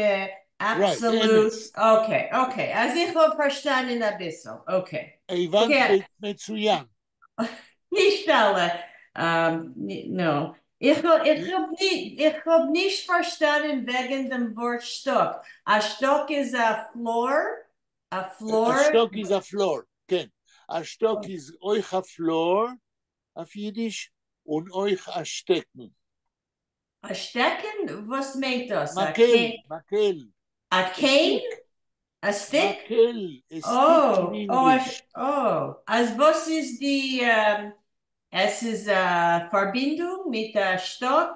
אַבסאָלוט. Okay, okay. אַז איך האָב פֿאַרשטאַנען אַ ביסל. Okay. הבנת מצוין. נישט אַלע. No. איך האָב נישט פֿאַרשטאַנען וועגן דעם וואָרט שטאָק. אַ שטאָק איז אַ floor? אַ floor? אַ שטאָק איז אַ floor, כן. אַ שטאָק איז אויך אַ floor אויף ייִדיש און אויך אַ שטעקן. אַ שטעקן? וואָס מיינט דאָס? מקל, מקל. אַ cane? אַ stick? מקל, a stick in English. Oh, אַז וואָס איז די, עס איז אַ פֿאַרבינדונג מיט אַ שטאָק?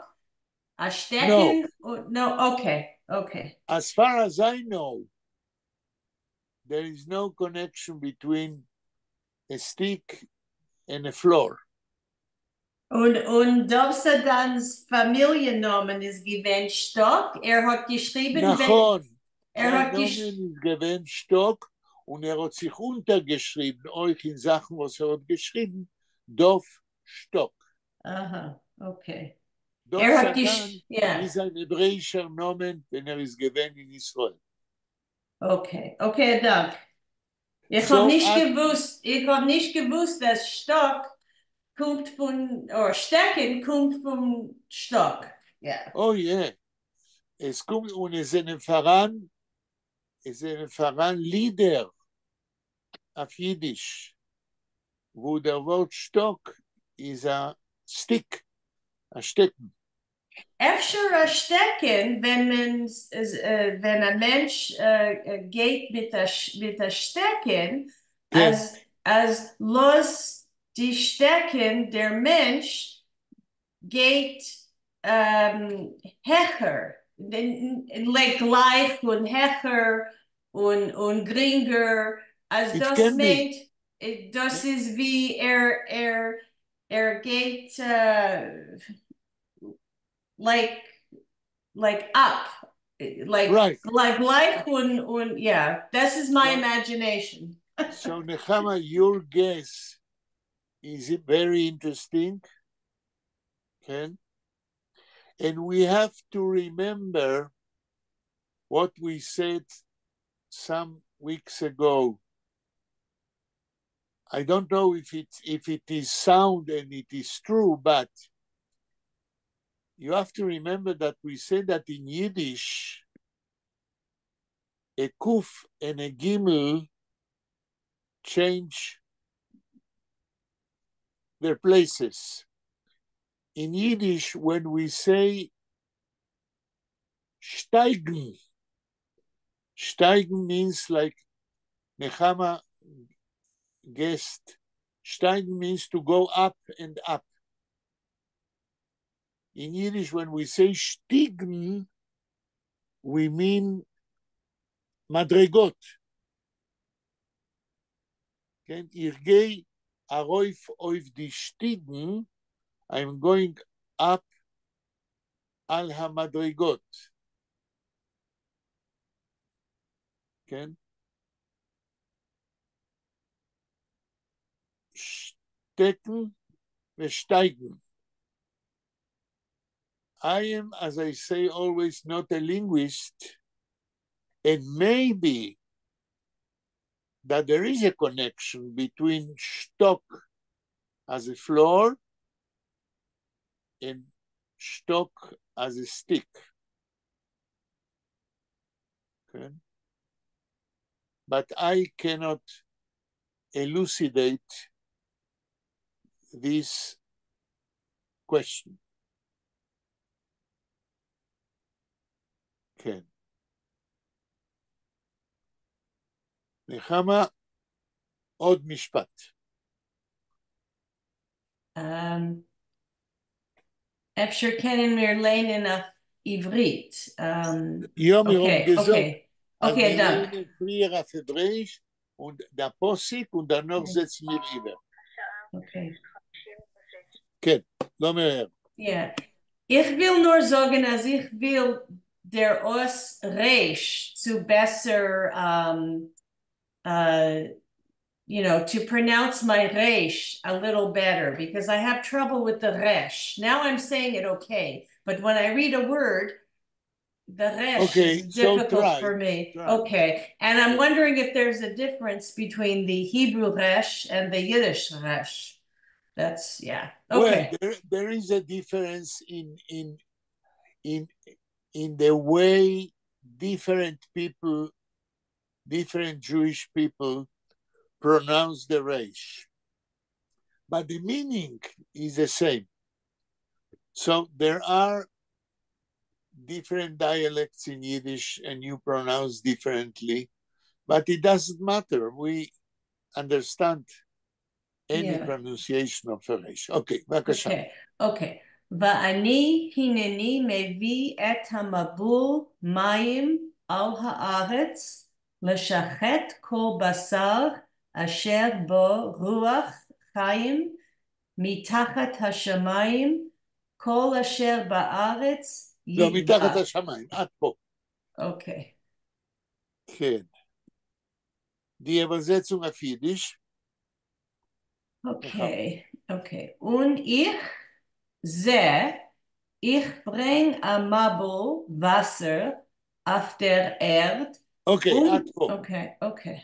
אַ שטעקן? No. No, okay. As far as I know, there is no connection between a stick and a floor. און דובֿ סדן'ס פֿאַמיליע־נאָמען איז געווען שטאָק. ער האָט געשריבן, נכון. ער האָט זײַן נאָמען איז געווען שטאָק און ער האָט זיך אונטערגעשריבן, אויך אין זאַכן, וואָס ער האָט געשריבן, דובֿ שטאָק. אַהאַ, okay. דובֿ ער האָט סדן איז אַן העברעיִשער נאָמען, ווען ער איז געווען אין ישׂראל. Okay, אַ דאַנק. איך האָב נישט געוווּסט, איך האָב נישט געוווּסט, אַז שטאָק קומט פֿון, אָדער שטעקן קומט פֿון שטאָק. Yeah. Oh yeah. עס קומט און עס זענען פֿאַראַן, עס זענען פֿאַראַן לידער אויף ייִדיש, וווּ דער וואָרט שטאָק איז אַ stick, אַ שטעקן. אפֿשר אַ שטעקן, ווען מען, ווען אַ מענטש גייט מיט אַ שטעקן, אַז לאָז די שטעקן, דער מענטש גייט העכער, גלײַך און העכער און גרינגער, אַז דאָס מיינט, דאָס איז ווי ער גייט like up, like Right. גלײַך און yeah, this is my imagination. So Nechama, your guess is very interesting, okay? And we have to remember what we said some weeks ago. I don't know if it is sound and it is true, but you have to remember that we said that in Yiddish, a kuf and a gimel change their places. In Yiddish, when we say שטײַגן, שטײַגן means like Nechama guessed, שטײַגן means to go up and up. In Yiddish, when we say שטיגן, we mean מדרגות. כן, איך גיי אַרויף אויף די שטיגן, I'm going up על המדרגות. כן? שטעקן ושטײַגן. I am, as I say always, not a linguist, and maybe that there is a connection between שטאָק as a floor and שטאָק as a stick. Okay? But I cannot elucidate this question. כן. נחמה, עוד משפט. אפֿשר קענען מיר לייענען אויף עבֿרית. יאָ, מיר האָבן געזאָגט, אוקיי, דאַנק. פֿריִער אויף העברעיִש און דער פּסוק און דערנאָך זעצן מיר איבער. אוקיי. כן, לאָמיר הערן. יאָ. איך וויל נאָר זאָגן, אַז איך וויל דער אות ריש צו בעסער, to pronounce my ריש a little better because I have trouble with the ריש. Now I'm saying it okay, but when I read a word, the ריש Okay, is so difficult try, for me. try. Okay, and I'm wondering if there's a difference between the Hebrew ריש and the Yiddish ריש. That's, yeah, okay. Well, there is a difference in the way different people, different Jewish people pronounce the ריש. But the meaning is the same. So there are different dialects in Yiddish and you pronounce differently, but it doesn't matter. We understand any pronunciation of a ריש. Okay, בבקשה. Okay. ואני הנני מביא את המבול מים על הארץ לשחת כל בשר אשר בו רוח חיים מתחת השמיים כל אשר בארץ לא, מתחת ידבק. השמיים, עד פה. אוקיי. כן. די איבערזעצונג אויף ייִדיש. אוקיי. און איך זע, איך ברענג אַ מבול וואַסער אויף דער ערד. אוקיי, עד פה. אוקיי.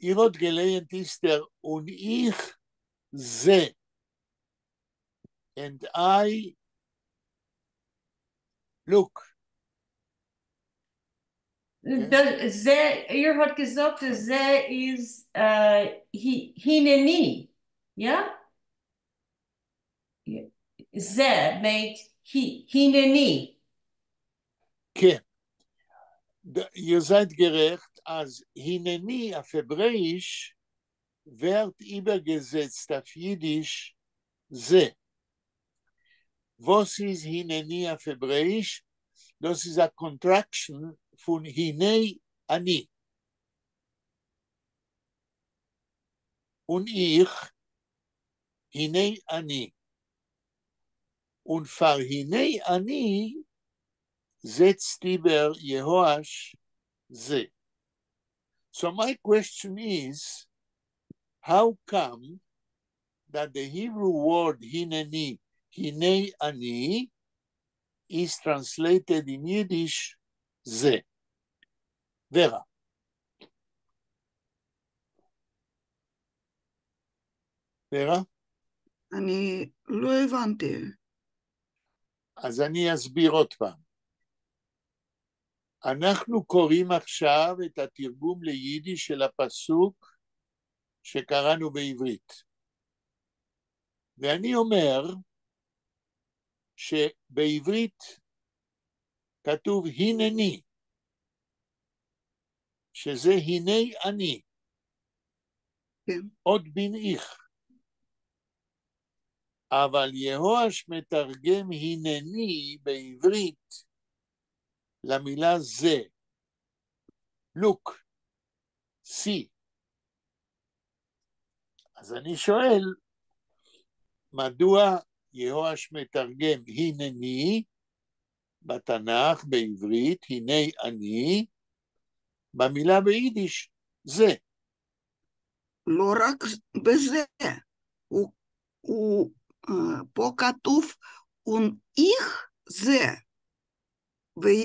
איר האָט געלייענט איצטער און איך זע. And I look. זה, איר האָט געזאָגט, זה איז הנני, יאָ? זה מיינט הנני. כן. איר זײַט גערעכט, אַז הנני אויף העברעיִש ווערט איבערגעזעצט אויף ייִדיש זע. וואָס איז הנני אויף העברעיִש? דאָס איז אַ contraction פֿון הנה אני. און איך, הנה אני. און פֿאַר הנה אני זעצט איבער יהואש זע. So my question is, how come that the Hebrew word הנני, הנה אני, is translated in Yiddish זע? ורה. ורה? אני לא הבנתי. אז אני אסביר עוד פעם. אנחנו קוראים עכשיו את התרגום ליידיש של הפסוק שקראנו בעברית. ואני אומר שבעברית כתוב הנני, שזה הנה אני. כן. אָט בין איך. אבל יהואש מתרגם הנני בעברית למילה זע. Look, see. אז אני שואל, מדוע יהואש מתרגם הנני בתנ"ך בעברית, הנה אני, במילה ביידיש, זע. לא רק בזה, הוא, פה כתוב, און איך זע.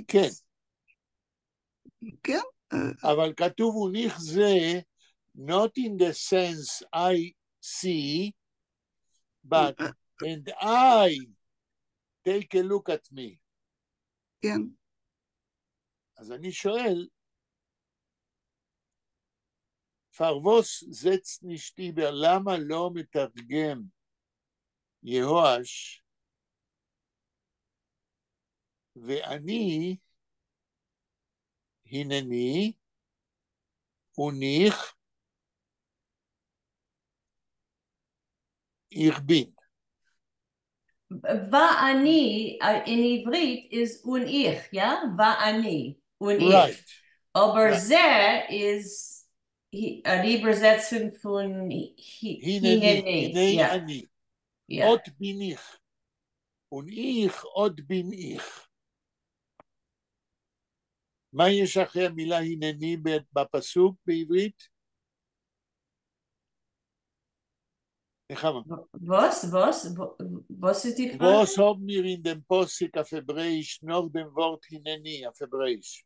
כן. כן? אבל כתוב און איך זע, not in the sense I see, but and I take a look at me. כן. אז אני שואל, פֿאַר וואָס זעצט נישט איבער, למה לא מתרגם יהואש ואני הנני און איך איך בין. ואני in עברית is און איך, yeah? ואני, און איך. אָבער right. זע איז אַן איבערזעצונג פֿון הנני. הנה אני. אָט בין איך. און איך, אָט בין איך. מה יש אחרי המילה הנני בפסוק בעברית? נחמה. וואָס, וואָס, וואָס איז די פֿראַגע? וואָס האָבן מיר אין דעם פּסוק אויף העברעיִש נאָך דעם וואָרט הנני אויף העברעיִש?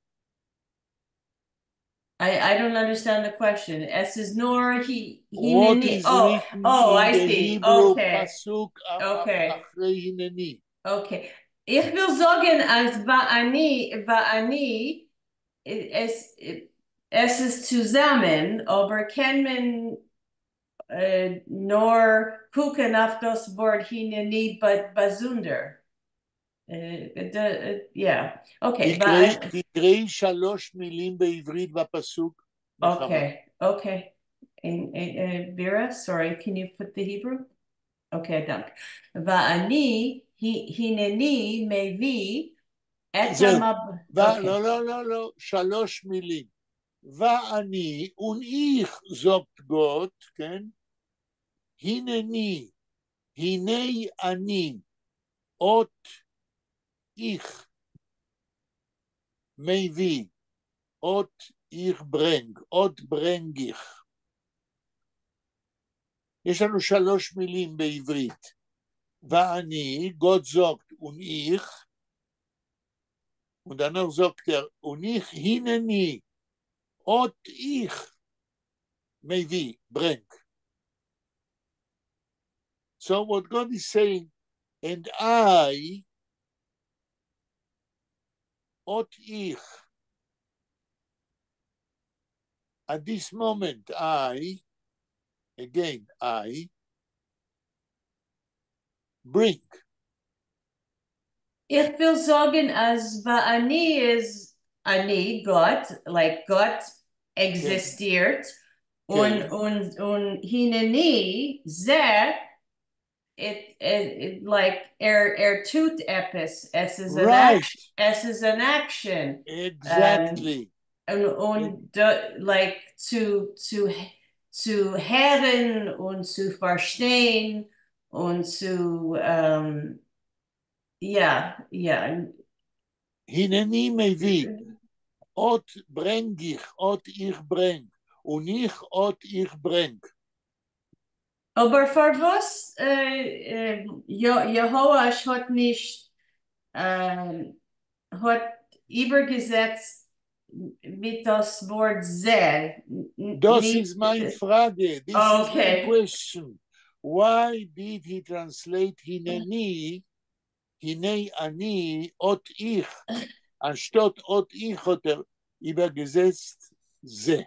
I don't understand the question. עס איז נאָר he What is oh, written oh, in I the see. Hebrew Okay. פסוק Okay. אחרי הנני? Okay. איך וויל זאָגן, אַז ואני, ואני, עס איז צוזאַמען, אָבער קען מען נאָר קוקן אויף דאָס וואָרט הנני באַזונדער. Yeah, okay. תקראי שלוש מילים בעברית בפסוק. Okay. Vera, sorry, can you put the Hebrew? Okay, דאַנק. ואני, הנני מביא את זהו. המב... לא, לא, לא, לא, שלוש מילים. ואני און איך זאָגט גאָט, כן? הנני, הנה אני, אָט איך מביא, אָט איך ברענג, אָט ברענג איך. יש לנו שלוש מילים בעברית. ואני, גאָט זאָגט און איך, און דערנאָך זאָגט ער, און איך הנני, אָט איך. מביא, ברענג. So what God is saying, and I, אָט איך, at this moment I, again I, bring. איך וויל זאָגן, אַז ואני איז אני, גאָט, like גאָט עקזיסטירט, און, און, און הנני, זע, it like ער טוט עפּעס, עס איז אַן עס איז אַן action. Exactly. און, like צו הערן און צו פֿאַרשטיין און צו, יאָ. הנני מביא, אָט ברענג איך, אָט איך ברענג, און איך, אָט איך ברענג. אָבער פֿאַר וואָס יהואש האָט נישט האָט איבערגעזעצט מיט דאָס וואָרט זע? דאָס איז מײַן פֿראַגע. This is my question. Why did he translate הנני, הנה אני, אָט איך, אַנשטאָט אָט איך האָט ער איבערגעזעצט זע?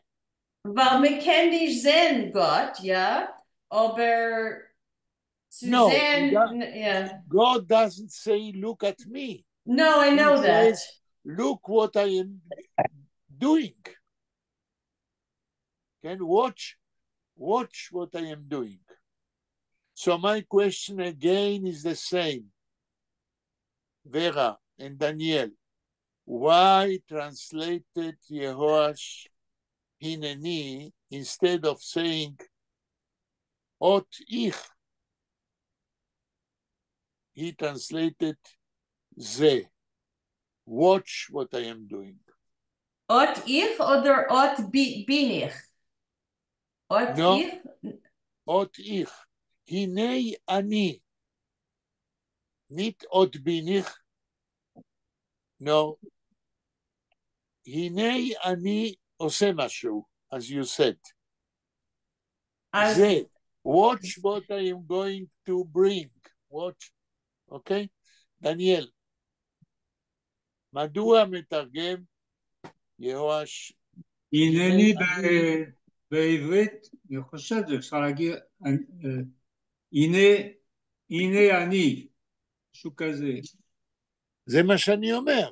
ווײַל מע קען נישט זען גאָט, יאָ, אָבער צו No, זען, yeah. God doesn't say, look at me. No, I know He that. says, look what I am doing. Can watch what I am doing. So my question again is the same. Vera and Daniel, why translated Yehoash הנני instead of saying אָט איך? He translated זע. Watch what I am doing. אָט איך אָדער אָט בין איך? אָט No. איך? אָט איך. הנה אני. ניט אָט בין איך. No. הנה אני עושה משהו, as you said. אז זה. Watch what I am going to bring. Watch. אוקיי? דניאל, מדוע מתרגם יהואש הנני בעברית, אני חושב שאפשר להגיד הנה, הנה אני, משהו כזה. זה מה שאני אומר.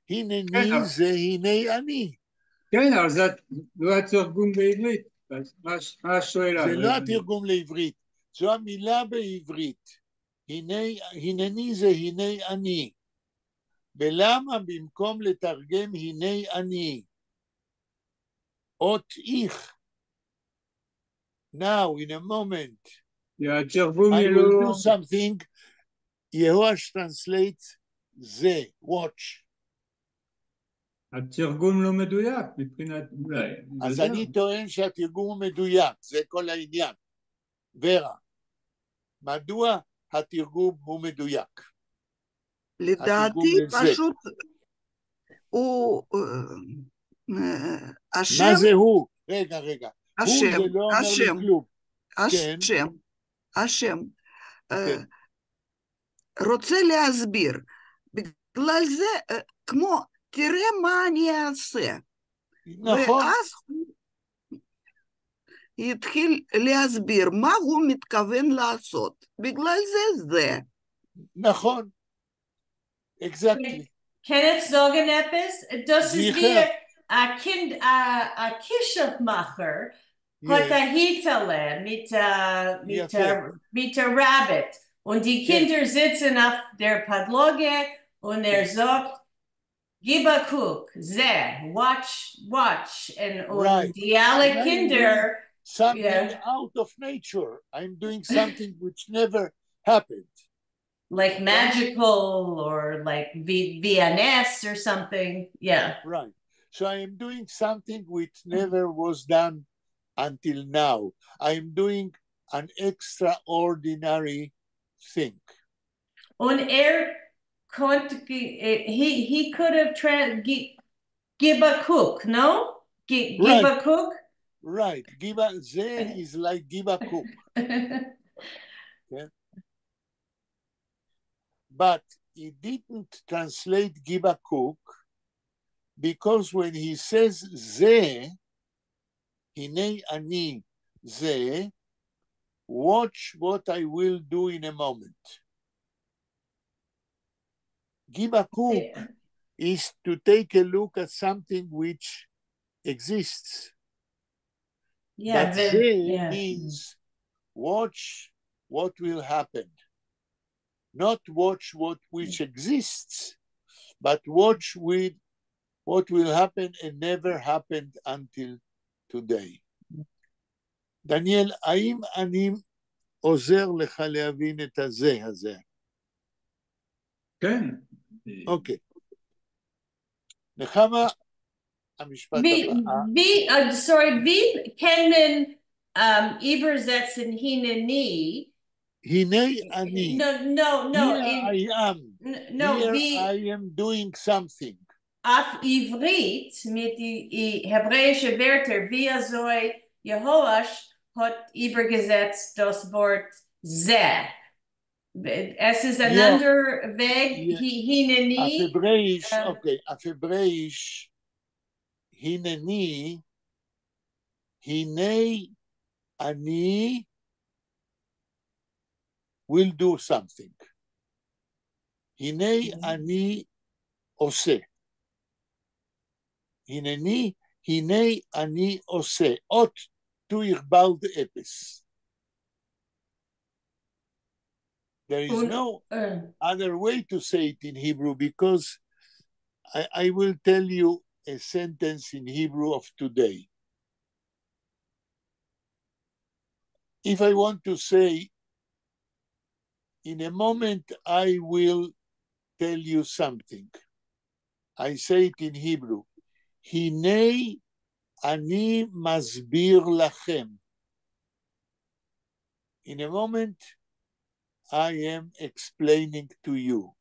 הנני כן, זה הנה אני. כן, אבל זה לא התרגום בעברית. אז מה השאלה? זה לא התרגום לעברית, זו המילה בעברית. הנה, הנני זה הנה אני. ולמה במקום לתרגם הנה אני, אָט איך, now in a moment, התרגום I היא will לא. do something, יהואש translates זה, watch. התרגום לא מדויק מבחינת אולי. אז לא יודע. אני טוען שהתרגום הוא מדויק, זה כל העניין. ורה, מדוע התרגום הוא מדויק? לדעתי לזה. פשוט הוא השם, מה זה הוא? רגע, רגע. הוא השם, זה לא אומר לי השם, כלום. כן. השם, השם, כן. רוצה להסביר. בגלל זה, כמו, תראה מה אני אעשה. נכון. ואז הוא התחיל להסביר מה הוא מתכוון לעשות. בגלל זה זה. נכון. Exactly. קען איך זאָגן עפּעס? דאָס איז ווי זיכער. אַ קינד, אַ כּישוף-מאַכער האָט אַ היטעלע מיט יפה. מיט אַ rabbit. און די כן. קינדער זיצן אויף דער פּאָדלאָגע און ער זאָגט, גיב אַ קוק, זע, watch, watch. און די אַלע And I'm קינדער, doing something out of nature. I'm doing something which never happened. Like magical or like VNS or something. Yeah. Right. So I am doing something which never was done until now. I am doing an extraordinary thing. און ער קאָנט, he could have גיב אַ קוק, no? גיב אַ קוק? Right, גיב אַ, זע is like גיב אַ קוק. כן? But he didn't translate גיב אַ קוק because when he says זע, הנה אני זע, watch what I will do in a moment. גיב אַ קוק is to take a look at something which exists. Yeah, But the, זע yeah. means watch what will happen. Not watch what which exists, but watch with what will happen and never happened until today. דניאל, האם אני עוזר לך להבין את הזה הזה? כן. אוקיי. נחמה, המשפט ווי, הבא. ווי, sorry, ווי קען מען איבערזעצן הנני? הנה אני. No, Here in, I am. No, Here ווי I am doing something. אויף עבֿרית מיט די, די העברעיִשע ווערטער, ווי אַזוי יהואש האָט איבערגעזעצט דאָס וואָרט זע. עס איז אַן יא. אַנדער וועג, יא. הנני. אויף העברעיִש, אוקיי, אויף העברעיִש, הנני, הנה אני will do something. הנה אני עושה. הנני, הנה אני עושה. אָט טו איך באַלד עפּעס. There is און, no other way to say it in Hebrew because I will tell you a sentence in Hebrew of today. If I want to say, in a moment I will tell you something. I say it in Hebrew. הנה אני מסביר לכם. In a moment, I am explaining to you.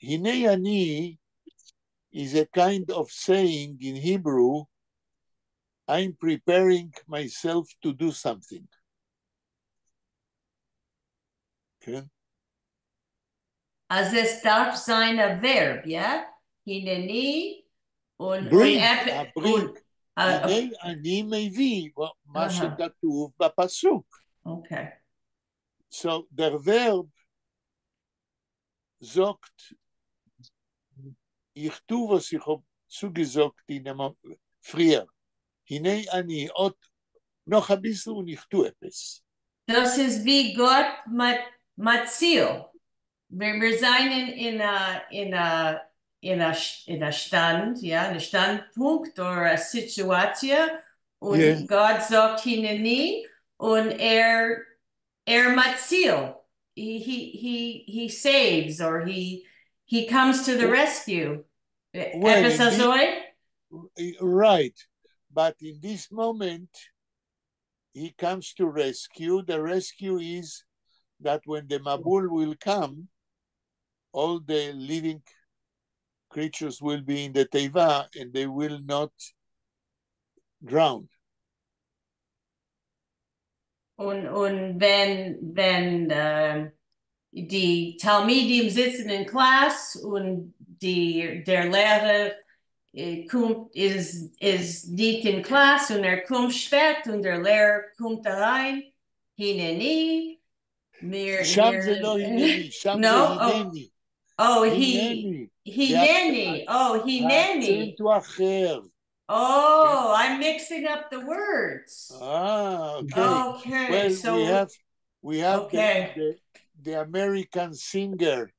הנה אני is a kind of saying in Hebrew, I'm preparing myself to do something. כן? אַז עס דאַרף זײַן אַ ווערב, יאָ? הנני און, ברינג, און, ה ברינג. הנה אני מביא, מה שכתוב בפסוק. אוקיי. So דער ווערב זאָגט, איך טו וואָס איך האָב צוגעזאָגט אין דעם פֿריִער. הנה אני אָט נאָך אַ ביסל און איך טו עפּעס. דאָס איז ווי גאָט מציל. מיר זײַנען אין אַ, אין אַ, אין אַ, אין אַ שטאַנד, יאָ, אין אַ שטאַנדפּונקט אָדער אַ סיטואַציע, און גאָט זאָגט הנני, און ער מציל. He saves or he comes to the rescue. Well, עפּעס אַזוי? Right. But in this moment, he comes to rescue. The rescue is that when the מבול will come, all the living creatures will be in the תיבה and they will not drown. און ווען די תּלמידים זיצן אין קלאַס און די, דער לערער קומט, איז ניט אין קלאַס און ער קומט שפּעט און דער לערער קומט אַרײַן, הנני, מיר, שם מיר, זה לא הנני, שם No? זה Oh. הנני. Oh, הנני. הנני. Oh, הנני. האקצנט הוא אחר. Oh, I'm mixing up the words. Ah, okay. Okay, Well, so we have Okay. the American singer.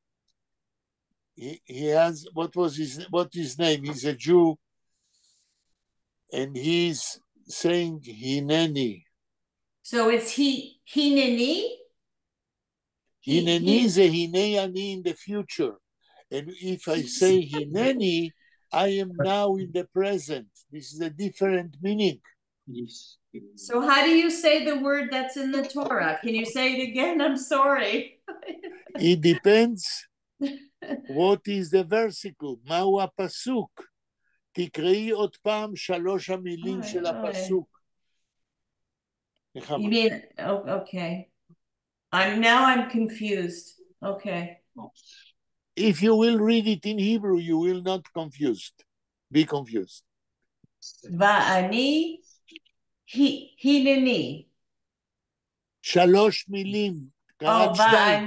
He has, what was his, what his name? He's a Jew, and he's saying הנני. So it's he הנני? הנני זה הנה אני in the future. And if I say הנני, I am now in the present. This is a different meaning. Yes. So how do you say the word that's in the Torah? Can you say it again? I'm sorry. It depends what is the versicle, מהו הפסוק. תקראי עוד פעם שלוש המילים אוי, של אוי. הפסוק. נחמה. You mean, oh, okay. Now I'm confused. Okay. If you will read it in Hebrew, you will not be confused. ואני הנני. שלוש מילים. Oh, קראת שתיים.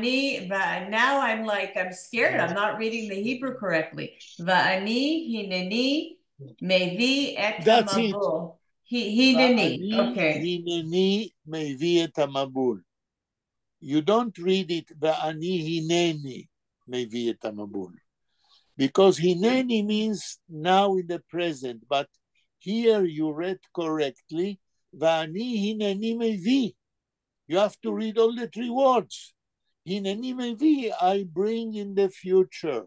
ואני, now I'm like, I'm scared. I'm not reading the Hebrew correctly. ואני הנני מביא את That's it. המבול. הנני, ואני okay. הנני מביא את המבול. You don't read it ואני הנני מביא את המבול. Because הנני means now in the present, but here you read correctly, ואני הנני מביא. You have to read all the three words. הנני מביא, I bring in the future.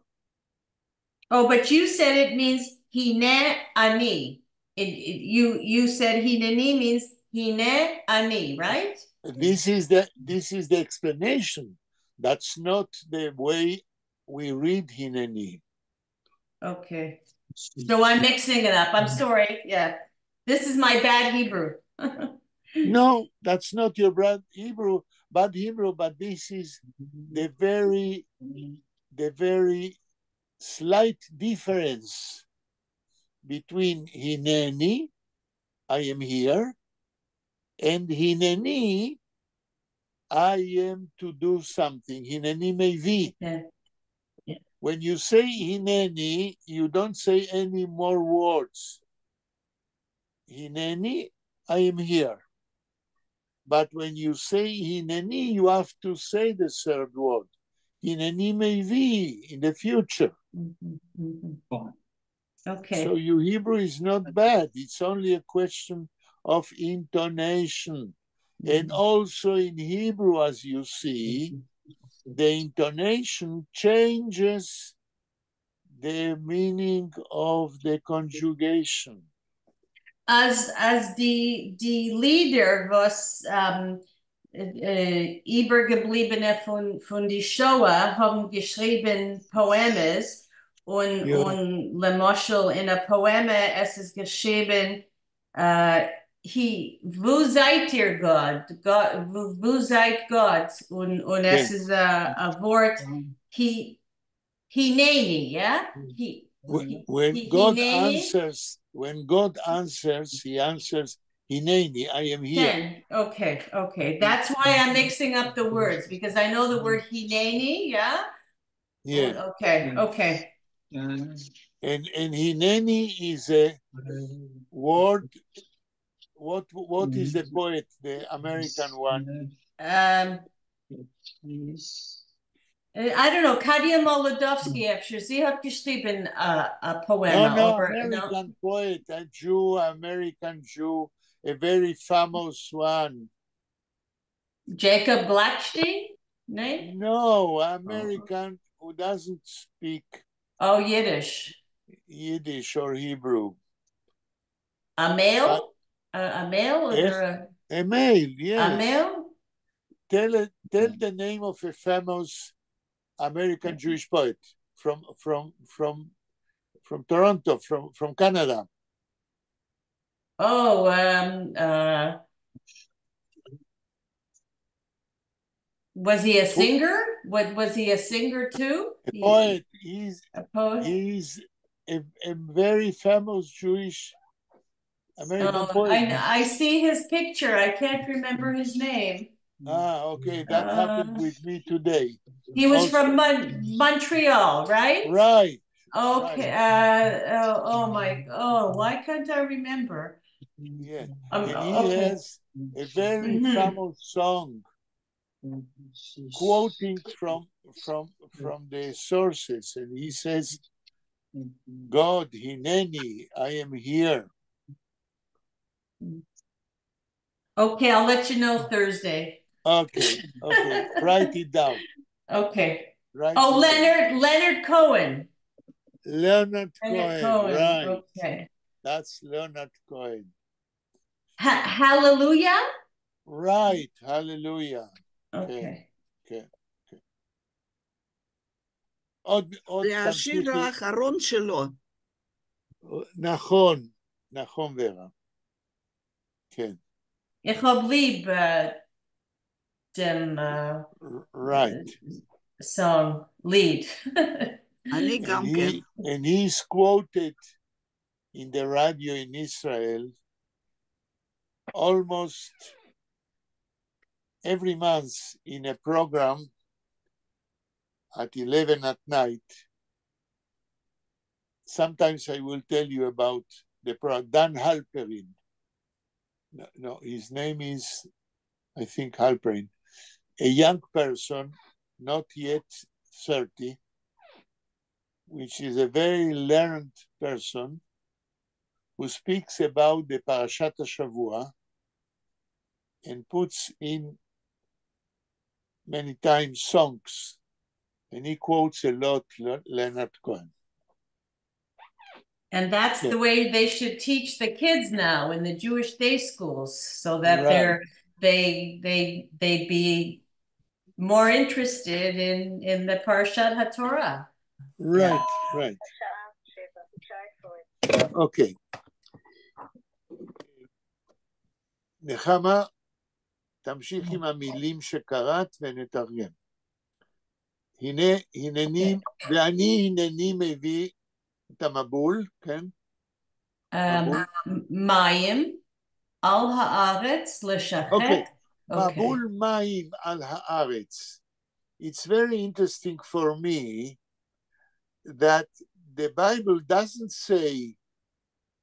Oh, but you said it means הנה אני. You said הנני means הנה אני, right? This is the explanation. That's not the way we read הנני. Okay. So I'm mixing it up. I'm sorry. Yeah. This is my bad Hebrew. No, that's not your bad Hebrew, but this is the very slight difference between הנני, I am here, and הנני, I am to do something. הנני מביא. When you say הנני, you don't say any more words. הנני, I am here. But when you say הנני, you have to say the third word. הנני מביא in the future. So your Hebrew is not bad. It's only a question of intonation. And also in Hebrew, as you see, the intonation changes the meaning of the conjugation. אַז די לידער, וואָס איבערגעבליבענע פֿון די שואה האָבן געשריבן פּאָעמעס און, און למשל אין אַ פּאָעמע, עס איז געשריבן, וווּ זײַט איר גאָט? גאָט וווּ זײַט גאָט? און עס איז אַ וואָרט, הנני, יאָ? When God הנני? answers, when God answers, he answers, הנני, I am here. כן, okay. That's why I'm mixing up the words, because I know the word הנני, yeah? Yeah. Okay. And הנני is a word. What is the poet, the American one? I don't know, Kadia Molodowsky, אפשר זי האָט געשריבן אַ פּאָעמע. No, אָבער, no. American poet, a Jew, American Jew, a very famous one. Jacob Glatstein? ניין? No, American who doesn't speak Oh, Yiddish. Yiddish or Hebrew. A male? A male or איך? a, A male, a yes. male? Tell the name of a famous American Jewish poet from Toronto, from Canada. Oh, was he a singer? What was he a singer too? A poet. He's A poet? he's a very famous Jewish American Oh, poet. I see his picture. I can't remember his name. Ah, okay, that happened with me today. He was Also- from Montreal, right? Right. Okay. Right. Oh my. Oh, why can't I remember? Yeah. And he has a very famous song quoting from the sources, and he says, "God, הנני, I am here." Okay, I'll let you know Thursday. Okay. Write it down. Okay. Write Oh, it down. Leonard Cohen. Leonard Leonard Cohen, Cohen. right. Okay. That's Leonard Cohen. Hallelujah. Right. Hallelujah. Okay. Okay. עוד זה השיר תמשיכי. האחרון שלו. נכון, נכון ורה. כן. איך האָב ליב דעם song, ליד. אני גם כן. And he's quoted in the radio in Israel almost every month in a program at 11 at night. Sometimes I will tell you about the program, Dan Halperin. No, no, his name is, I think, Halperin. A young person, not yet 30, which is a very learned person, who speaks about the פרשת השבוע and puts in many times songs, and he quotes a lot Leonard Cohen. And that's the way they should teach the kids now in the Jewish day schools, so that they be more interested in the פרשת התורה. Right. Okay. נחמה, תמשיך עם המילים שקראת ונתרגם. הנה, הנני, ואני הנני מביא את המבול, כן? מים על הארץ לשחת. אוקיי. מבול מים על הארץ. It's very interesting for me that the Bible doesn't say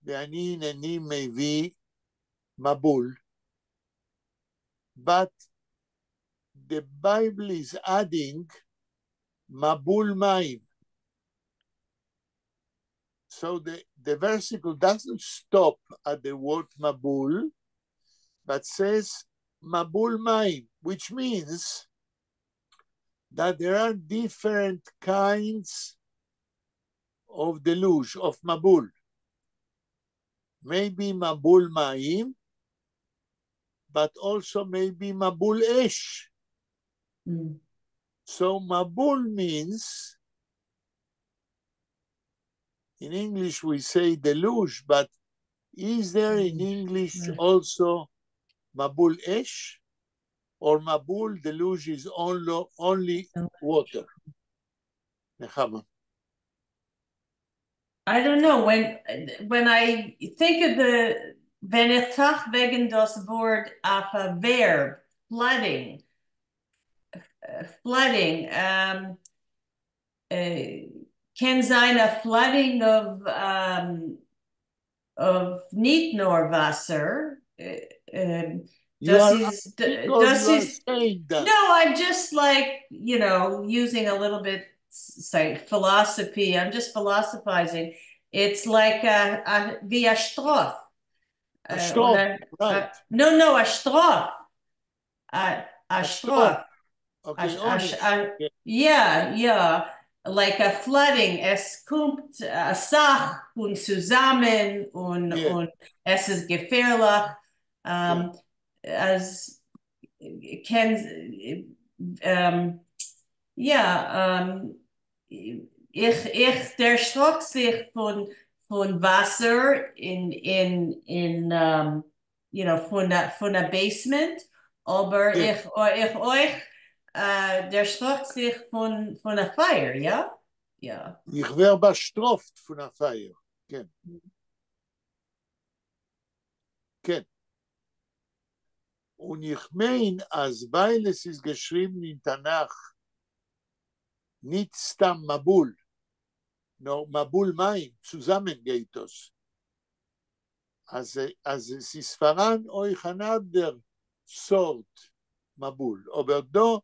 ואני הנני מביא מבול, but the Bible is adding מבול מים. So the versicle doesn't stop at the word מבול, but says מבול מים, which means that there are different kinds of deluge, of מבול. Maybe מבול מים, but also maybe מבול אש. So מבול means, in English we say deluge, but is there in English also מבול אש? Or מבול, deluge is only water? נחמה. I don't know. When I think of the ווען איך טראַכט וועגן דאָס וואָרט אויף אַ verb, flooding, flooding, קען זײַן a flooding of ניט נאָר וואַסער. You are because you are saying that. No, I'm just like, using a little bit say philosophy. I'm just philosophizing. It's like a ווי אַ שטראָף. אַ שטראָף, right. No, אַ שטראָף. אַ שטראָף. Okay, okay. Yeah. Like a flooding. עס קומט אַ סך און צוזאַמען און, און עס איז געפֿערלעך. אַז קען, yeah, איך דערשראָק זיך פֿון וואַסער in פֿון אַ basement, אָבער איך אויך דערשראָק זיך פֿון אַ פֿײַער, יאָ? Yeah. איך ווער באַשטראָפֿט פֿון אַ פֿײַער, כן. כן. און איך מיין, אַז ווײַל עס איז געשריבן אין תנ"ך, ניט סתּם מבול, נאָר מבול מים, צוזאַמען גייט דאָס. אַז עס איז פֿאַראַן אויך אַן אַנדער סאָרט מבול. אָבער דאָ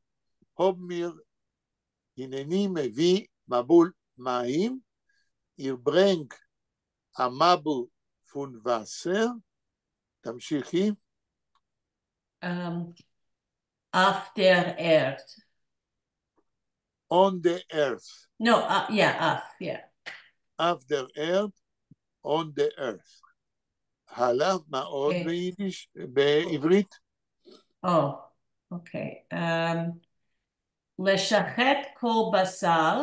האָבן מיר הנני מביא מבול מים, איך ברענג אַ מבול פֿון וואַסער. תמשיכי. אויף דער ערד. On the earth. No, yeah, אויף, yeah. אויף דער ערד, on the earth. הלאה, מה עוד ביידיש, בעברית? Oh, okay. לשחת כל בשר.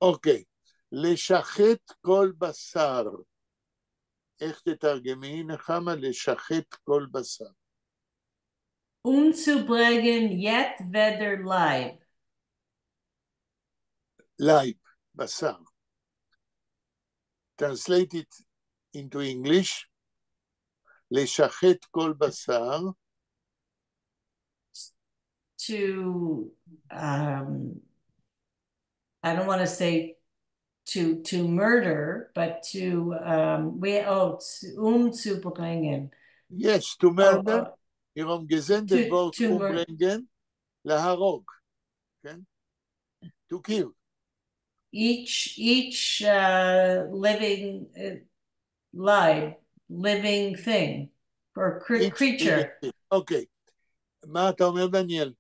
אוקיי, לשחת כל בשר. איך תתרגמי נחמה לשחט כל בשר? אומצוברענגען יעטוועדער לייב. לייב, בשר. Translate it into English, לשחט כל בשר. To, I don't want to say to murder, but to, we, oh, אומצוברענגען. Yes, to murder, מיר האבן געזען דעם ווארט אומברענגען, להרוג, כן? To kill. Each living live, living thing, or creature. אוקיי. מה אתה אומר, דניאל?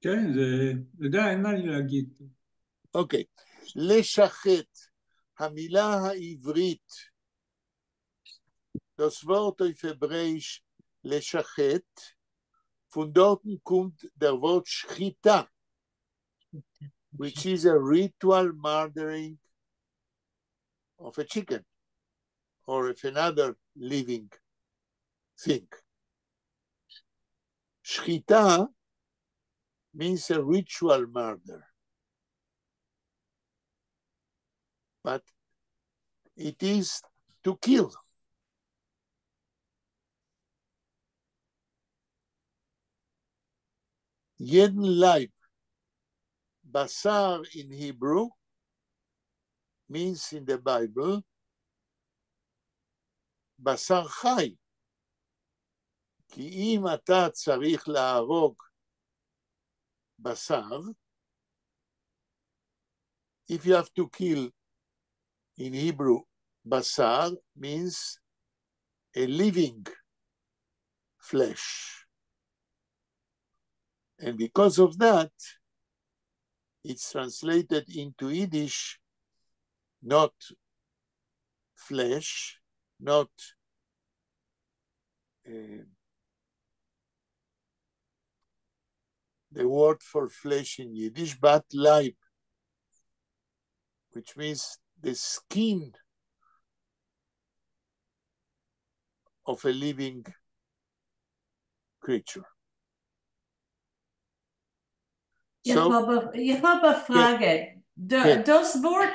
כן, זה, יודע, אין מה להגיד. אוקיי. לשחט, המילה העברית, דאָס וואָרט אויף העברעיִש לשחט, פֿון דאָרטן קומט דער וואָרט שחיטה, which is a ritual murdering of a chicken or of another living thing. שחיטה means a ritual murder. But it is to kill. יעדן לייב, בשר in Hebrew means in the Bible בשר חי. כי אם אתה צריך להרוג בשר, if you have to kill in Hebrew, בשר means a living flesh. And because of that, it's translated into Yiddish, not flesh, not the word for flesh in Yiddish, but לייב, which means the skin of a living creature. איך האָב אַ פֿראַגע. דאָס וואָרט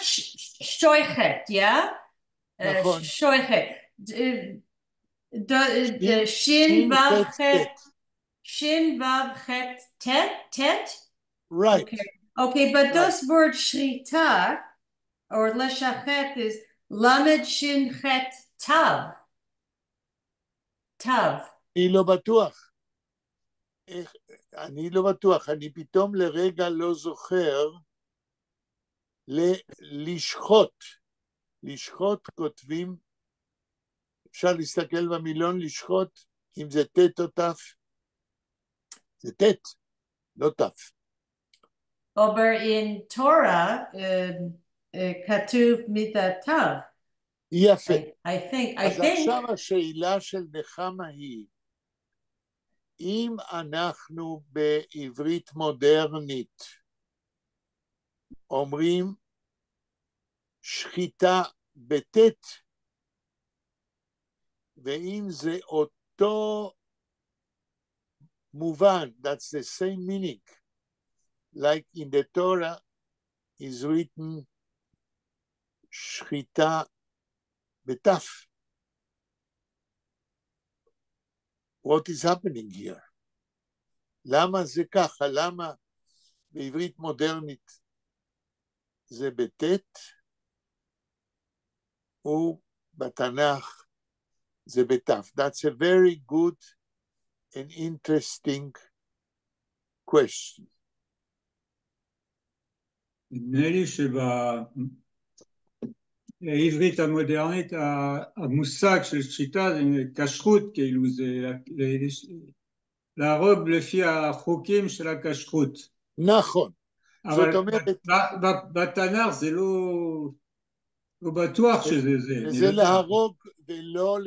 שוחט, יאָ? נכון. שוחט. שין וו חית, שין וו חית טית, טית? Right. Okay, but דאָס וואָרט שחיטה, or לשחט is למד שין חית תו. תו. אני לא בטוח. איך, אני לא בטוח, אני פתאום לרגע לא זוכר לשחוט. לשחוט כותבים, אפשר להסתכל במילון לשחוט, אם זה ט' או ת', זה ט', לא ת'. אָבער אין תורה כתוב מיט אַ תו. יפה. I think, I אז think. עכשיו השאלה של נחמה היא, אם אנחנו בעברית מודרנית אומרים שחיטה בטית, ואם זה אותו מובן, that's the same meaning, like in the Torah is written שחיטה בתו. What is happening here? למה זה ככה? למה בעברית מודרנית זה בטית ובתנ"ך זה בתו? That's a very good and interesting question. נדמה לי שבעברית המודרנית המושג של שחיטה זה כשרות, כאילו זה להרוג לפי החוקים של הכשרות. נכון. אבל זאת אומרת בתנ"ך זה לא בטוח שזה זה. זה להרוג ולא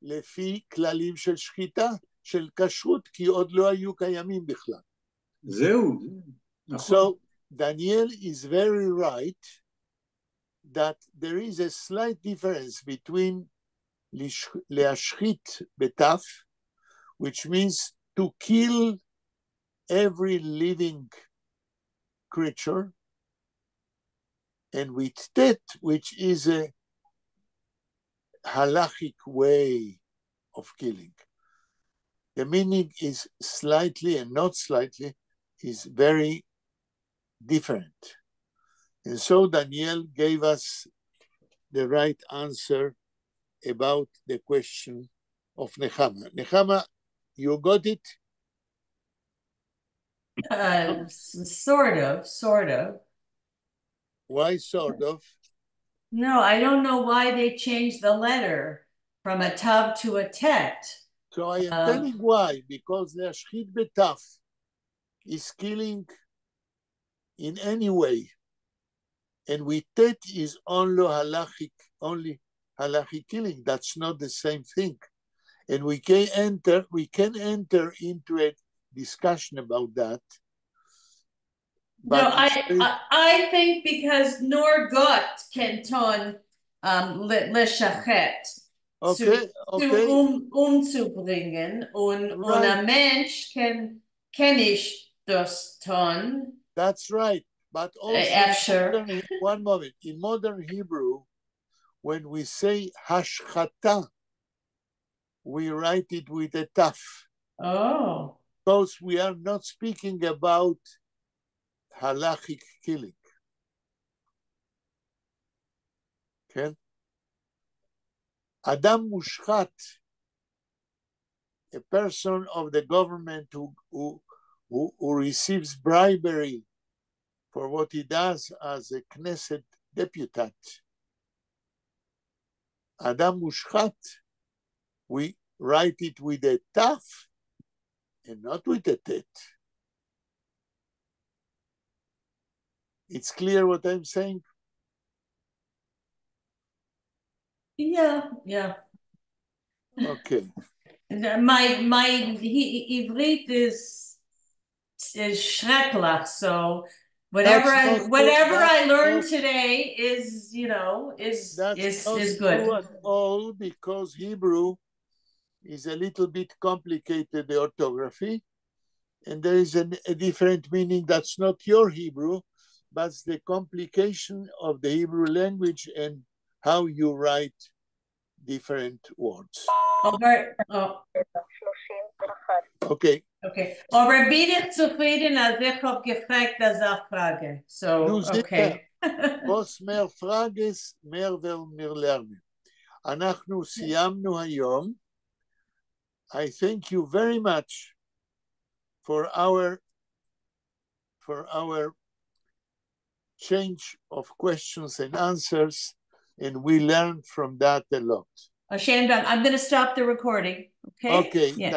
לפי כללים של שחיטה, של כשרות, כי עוד לא היו קיימים בכלל. זהו, נכון. So, Daniel is very right that there is a slight difference between להשחית בתיו, which means to kill every living creature, and with טית, which is a halachic way of killing. The meaning is slightly and not slightly, is very different. And so Daniel gave us the right answer about the question of Nechama. Nechama, you got it? Sort of, sort of. Why sort of? No, I don't know why they changed the letter from a תו to a טית. So I am telling why, because להשחית בתיו is killing in any way. And with טית is only halachic, only halachic killing. That's not the same thing. And we can enter into a discussion about that. No, But I, it's very- I think because נאָר גאָט קען טאָן לשחת צו אומצוברענגען און אַ מענטש קען, קען נישט דאָס טאָן. That's right. But also, in אפֿשר. One moment. In modern Hebrew, when we say השחתה, we write it with a תיו. Oh, Because we are not speaking about halachic killing. כן? אדם מושחת, a person of the government who receives bribery for what he does as a Knesset deputat. אדם מושחת, we write it with a תיו and not with a טית. It's clear what I'm saying? Yeah. Okay. My עבֿרית is שרעקלעך, so whatever That's I not true. whatever I That's learned not today is, you know, is That's is not is good. true at all, because Hebrew is a little bit complicated, the orthography, and there is a different meaning that's not your Hebrew, but the complication of the Hebrew language and how you write different words. Oh, Okay. Okay. אָבער בין איך צופֿרידן, אַז איך האָב געפֿרעגט אַזאַ פֿראַגע. So, נו, okay. וואָס מער פֿראַגעס, מער וועלן מיר לערנען. אנחנו סיימנו היום. I thank you very much for our change of questions and answers, and we learned from that a lot. אַ שיינעם דאַנק. I'm going to stop the recording. Okay? Okay. Yeah.